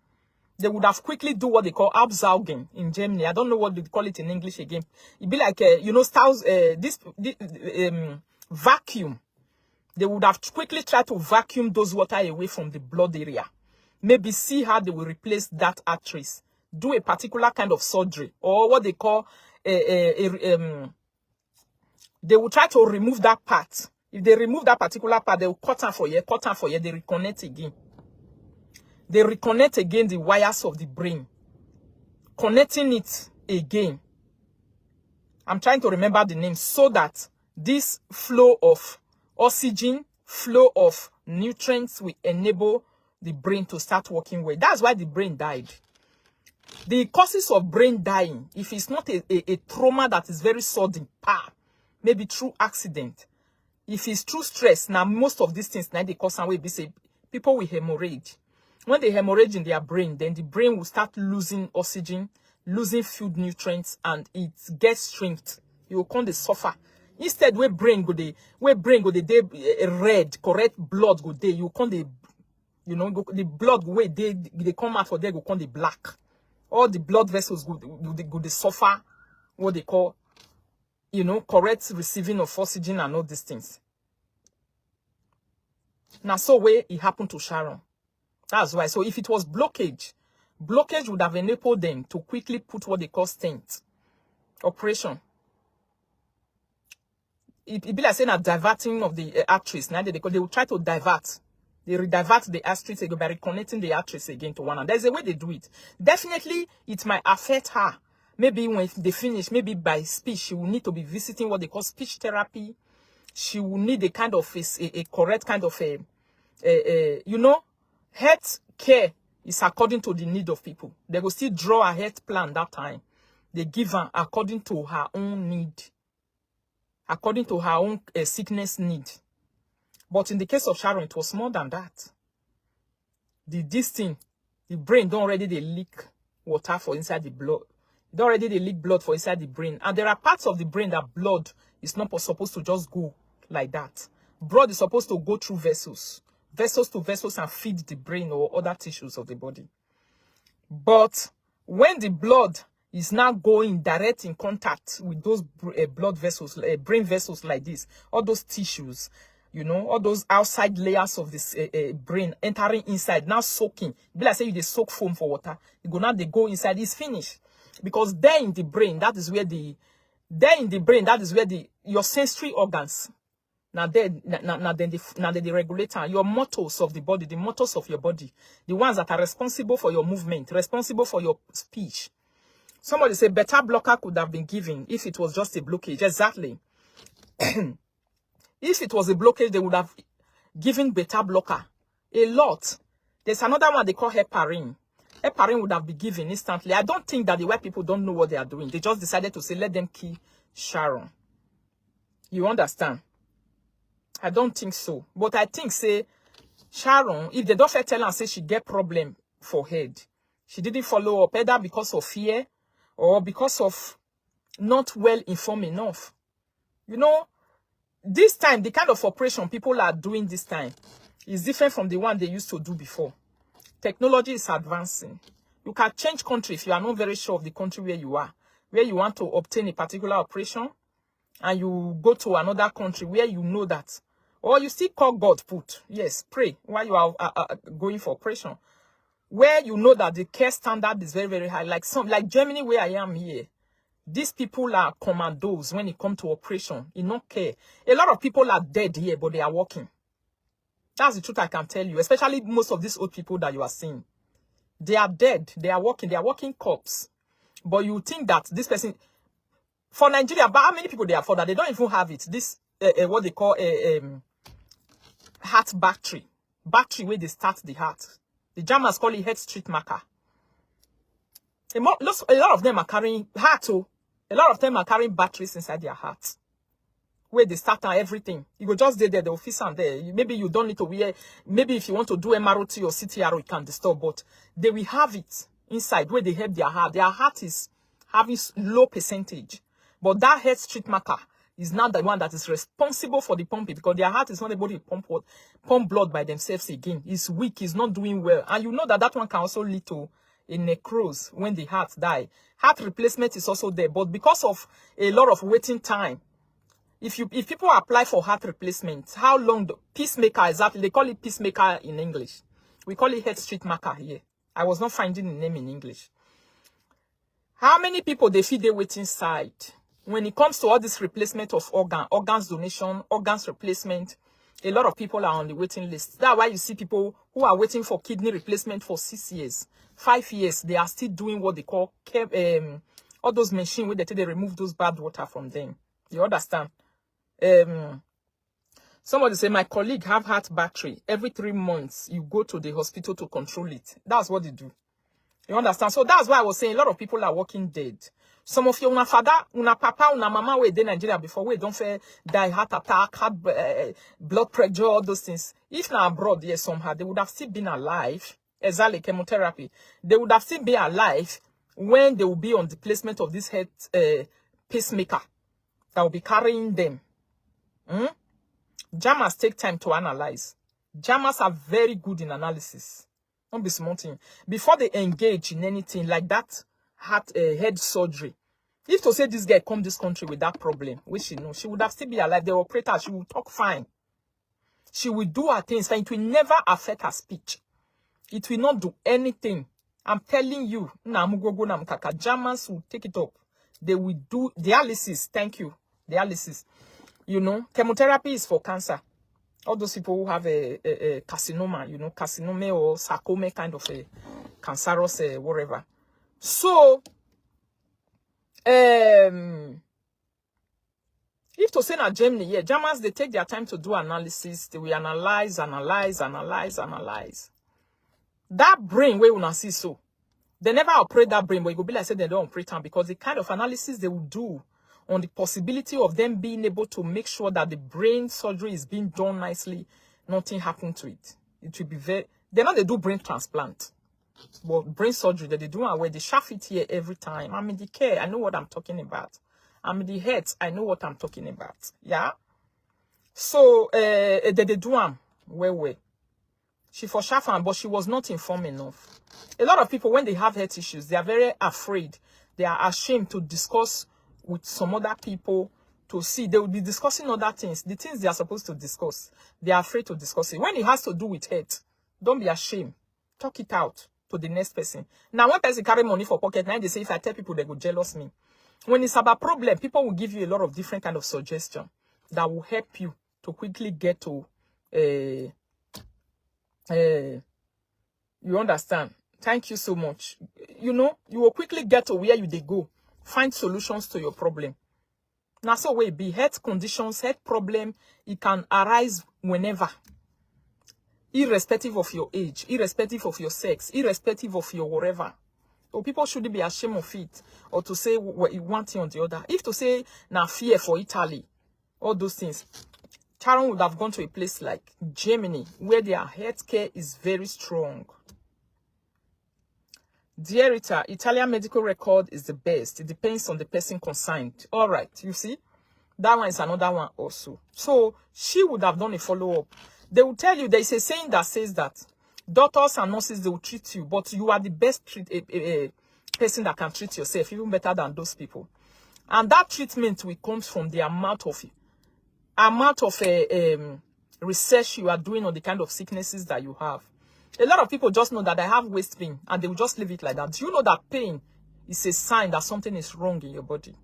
they would have quickly do what they call Absaugen in Germany. I don't know what they call it in English again. It'd be like uh, you know, styles uh, this, this um, vacuum. They would have quickly tried to vacuum those water away from the blood area. Maybe see how they will replace that arteries, do a particular kind of surgery or what they call a, a, a um, they will try to remove that part. If they remove that particular part, they will cut am for here, cut am for here, they reconnect again. They reconnect again the wires of the brain, connecting it again. I'm trying to remember the name so that this flow of oxygen, flow of nutrients will enable the brain to start working well. That's why the brain died. The causes of brain dying, if it's not a, a, a trauma that is very sudden, pa, maybe through accident, if it's through stress, now most of these things now they cause some way be say people with hemorrhage. When they hemorrhage in their brain, then the brain will start losing oxygen, losing food nutrients, and it gets shrinked. You will come the suffer. Instead, where brain go they, where brain go they, they eh, red, correct blood go they. You come the, you know, go, the blood way they they come out for there go come the black. All the blood vessels go go they, go they suffer what they call, you know, correct receiving of oxygen and all these things. Now, so where it happened to Sharon. That's why. So if it was blockage, blockage would have enabled them to quickly put what they call stent operation. It, it be like saying a diverting of the uh, arteries. Now they, they will try to divert. They redivert the arteries again by reconnecting the arteries again to one another. There's a way they do it. Definitely, it might affect her. Maybe when they finish, maybe by speech, she will need to be visiting what they call speech therapy. She will need a kind of a, a, a correct kind of a, a, a you know, health care is according to the need of people. They will still draw a health plan that time. They give her according to her own need, according to her own uh, sickness need. But in the case of Sharon, it was more than that. The this thing, the brain don't already they leak water for inside the blood. It don't already they leak blood for inside the brain. And there are parts of the brain that blood is not supposed to just go like that. Blood is supposed to go through vessels, vessels to vessels, and feed the brain or other tissues of the body. But when the blood is now going direct in contact with those uh, blood vessels, uh, brain vessels like this, all those tissues, you know, all those outside layers of this uh, uh, brain entering inside, now soaking. Be like say you dey soak foam for water. You go now, they go inside, it's finished. Because there in the brain, that is where the, there in the brain, that is where the, your sensory organs, now they, now, now, now then the, now then the regulator, your motors of the body, the motors of your body, the ones that are responsible for your movement, responsible for your speech. Somebody say better blocker could have been given if it was just a blockage. Exactly. If it was a blockage, they would have given better blocker. A lot. There's another one they call heparin. Heparin would have been given instantly. I don't think that the white people don't know what they are doing. They just decided to say, let them kill Sharon. You understand? I don't think so. But I think say Sharon, if they don't fair tell her say she get problem for head, she didn't follow up either because of fear or because of not well informed enough. You know, this time, the kind of operation people are doing this time is different from the one they used to do before. Technology is advancing. You can change country if you are not very sure of the country where you are, where you want to obtain a particular operation, and you go to another country where you know that, or you still call God put, yes, pray while you are uh, uh, going for operation, where you know that the care standard is very, very high. Like some, like Germany, where I am here, these people are commandos when it comes to operation. You don't care. A lot of people are dead here, but they are working. That's the truth I can tell you, especially most of these old people that you are seeing. They are dead. They are working. They are working cops. But you think that this person, for Nigeria, but how many people they afford that? They don't even have it. This, uh, uh, what they call a um, heart battery. Battery where they start the heart. The Germans call it head street marker. A, mo- lots- a lot of them are carrying heart. Oh, a lot of them are carrying batteries inside their heart. Where they start and everything. You go just there, there, the office and there. You- Maybe you don't need to wear. Maybe if you want to do M R O T or C T R O, you can disturb. But they will have it inside where they help their heart. Their heart is having s- low percentage. But that head street marker is not the one that is responsible for the pumping, because their heart is not able to pump what pump blood by themselves again. It's weak, it's not doing well. And you know that that one can also lead to a necrose when the heart die. Heart replacement is also there, but because of a lot of waiting time, if you if people apply for heart replacement, how long the pacemaker exactly? They call it pacemaker in English. We call it head street marker here. I was not finding the name in English. How many people they feel they waiting side? When it comes to all this replacement of organ, organs donation, organs replacement, a lot of people are on the waiting list. That's why you see people who are waiting for kidney replacement for six years, five years. They are still doing what they call ke- um, all those machine where they take they remove those bad water from them. You understand? Um, somebody say my colleague have heart battery. Every three months you go to the hospital to control it. That's what they do. You understand? So that's why I was saying a lot of people are walking dead. Some of you, una father, una papa, una mama, where they Nigeria before, where don't fair die heart attack, heart uh, blood pressure, all those things. If not abroad, yes, somehow they would have still been alive. Exactly, chemotherapy. They would have still been alive when they will be on the placement of this head uh, pacemaker that will be carrying them. Hmm? Jammers take time to analyze. Jammers are very good in analysis. Don't be small thing. Before they engage in anything like that, heart uh, head surgery. If to say this girl come this country with that problem, which she know, she would have still be alive. The operator, she will talk fine. She will do her things fine. It will never affect her speech. It will not do anything. I'm telling you, Namugogo Namkaka, Germans will take it up. They will do dialysis. Thank you. Dialysis. You know, chemotherapy is for cancer. All those people who have a, a, a carcinoma, you know, carcinoma or sarcoma kind of a cancerous uh, whatever. So, um, if to say na Germany, yeah, Germans, they take their time to do analysis. They will analyze, analyze, analyze, analyze. That brain where una see so, they never operate that brain, but it go be like say they don't operate am, because the kind of analysis they will do on the possibility of them being able to make sure that the brain surgery is being done nicely, nothing happened to it. It will be very. They know they do brain transplant, but brain surgery that they do am where they shaft it here every time. I'm in the care. I know what I'm talking about. I'm in the head. I know what I'm talking about. Yeah. So uh, they, they do am well well. She for sharp am, but she was not informed enough. A lot of people, when they have health issues, they are very afraid. They are ashamed to discuss with some other people to see. They will be discussing other things, the things they are supposed to discuss. They are afraid to discuss it. When it has to do with health, don't be ashamed. Talk it out to the next person. Now, when person carry money for pocket, now they say, "If I tell people, they go jealous me." When it's about problem, people will give you a lot of different kind of suggestion that will help you to quickly get to, uh, uh, you understand. Thank you so much. You know, you will quickly get to where you they go. Find solutions to your problem. Now, so way be health conditions, health problem, it can arise whenever, irrespective of your age, irrespective of your sex, irrespective of your whatever. So people shouldn't be ashamed of it or to say what you want on the other. If to say now fear for Italy, all those things, Sharon would have gone to a place like Germany, where their healthcare is very strong. Dear Rita, Italian medical record is the best. It depends on the person concerned. All right, you see, that one is another one also. So she would have done a follow-up. They will tell you, there is a saying that says that doctors and nurses, they will treat you, but you are the best treat, a, a, a person that can treat yourself even better than those people. And that treatment will comes from the amount of amount of uh, um, research you are doing on the kind of sicknesses that you have. A lot of people just know that I have waist pain and they will just leave it like that. Do you know that pain is a sign that something is wrong in your body?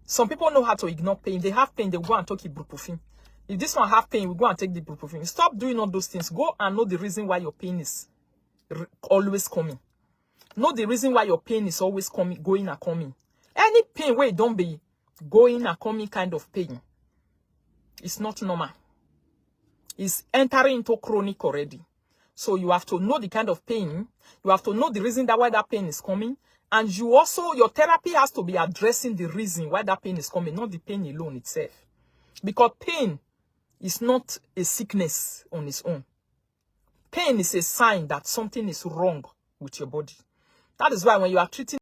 Some people know how to ignore pain. They have pain, they go and take ibuprofen. If this one have pain, we go and take the ibuprofen. Stop doing all those things. Go and know the reason why your pain is r- always coming. Know the reason why your pain is always coming, going and coming. Any pain where it don't be going and coming kind of pain, it's not normal. It's entering into chronic already. So you have to know the kind of pain. You have to know the reason that why that pain is coming. And you also, your therapy has to be addressing the reason why that pain is coming, not the pain alone itself. Because pain is not a sickness on its own. Pain is a sign that something is wrong with your body. That is why when you are treating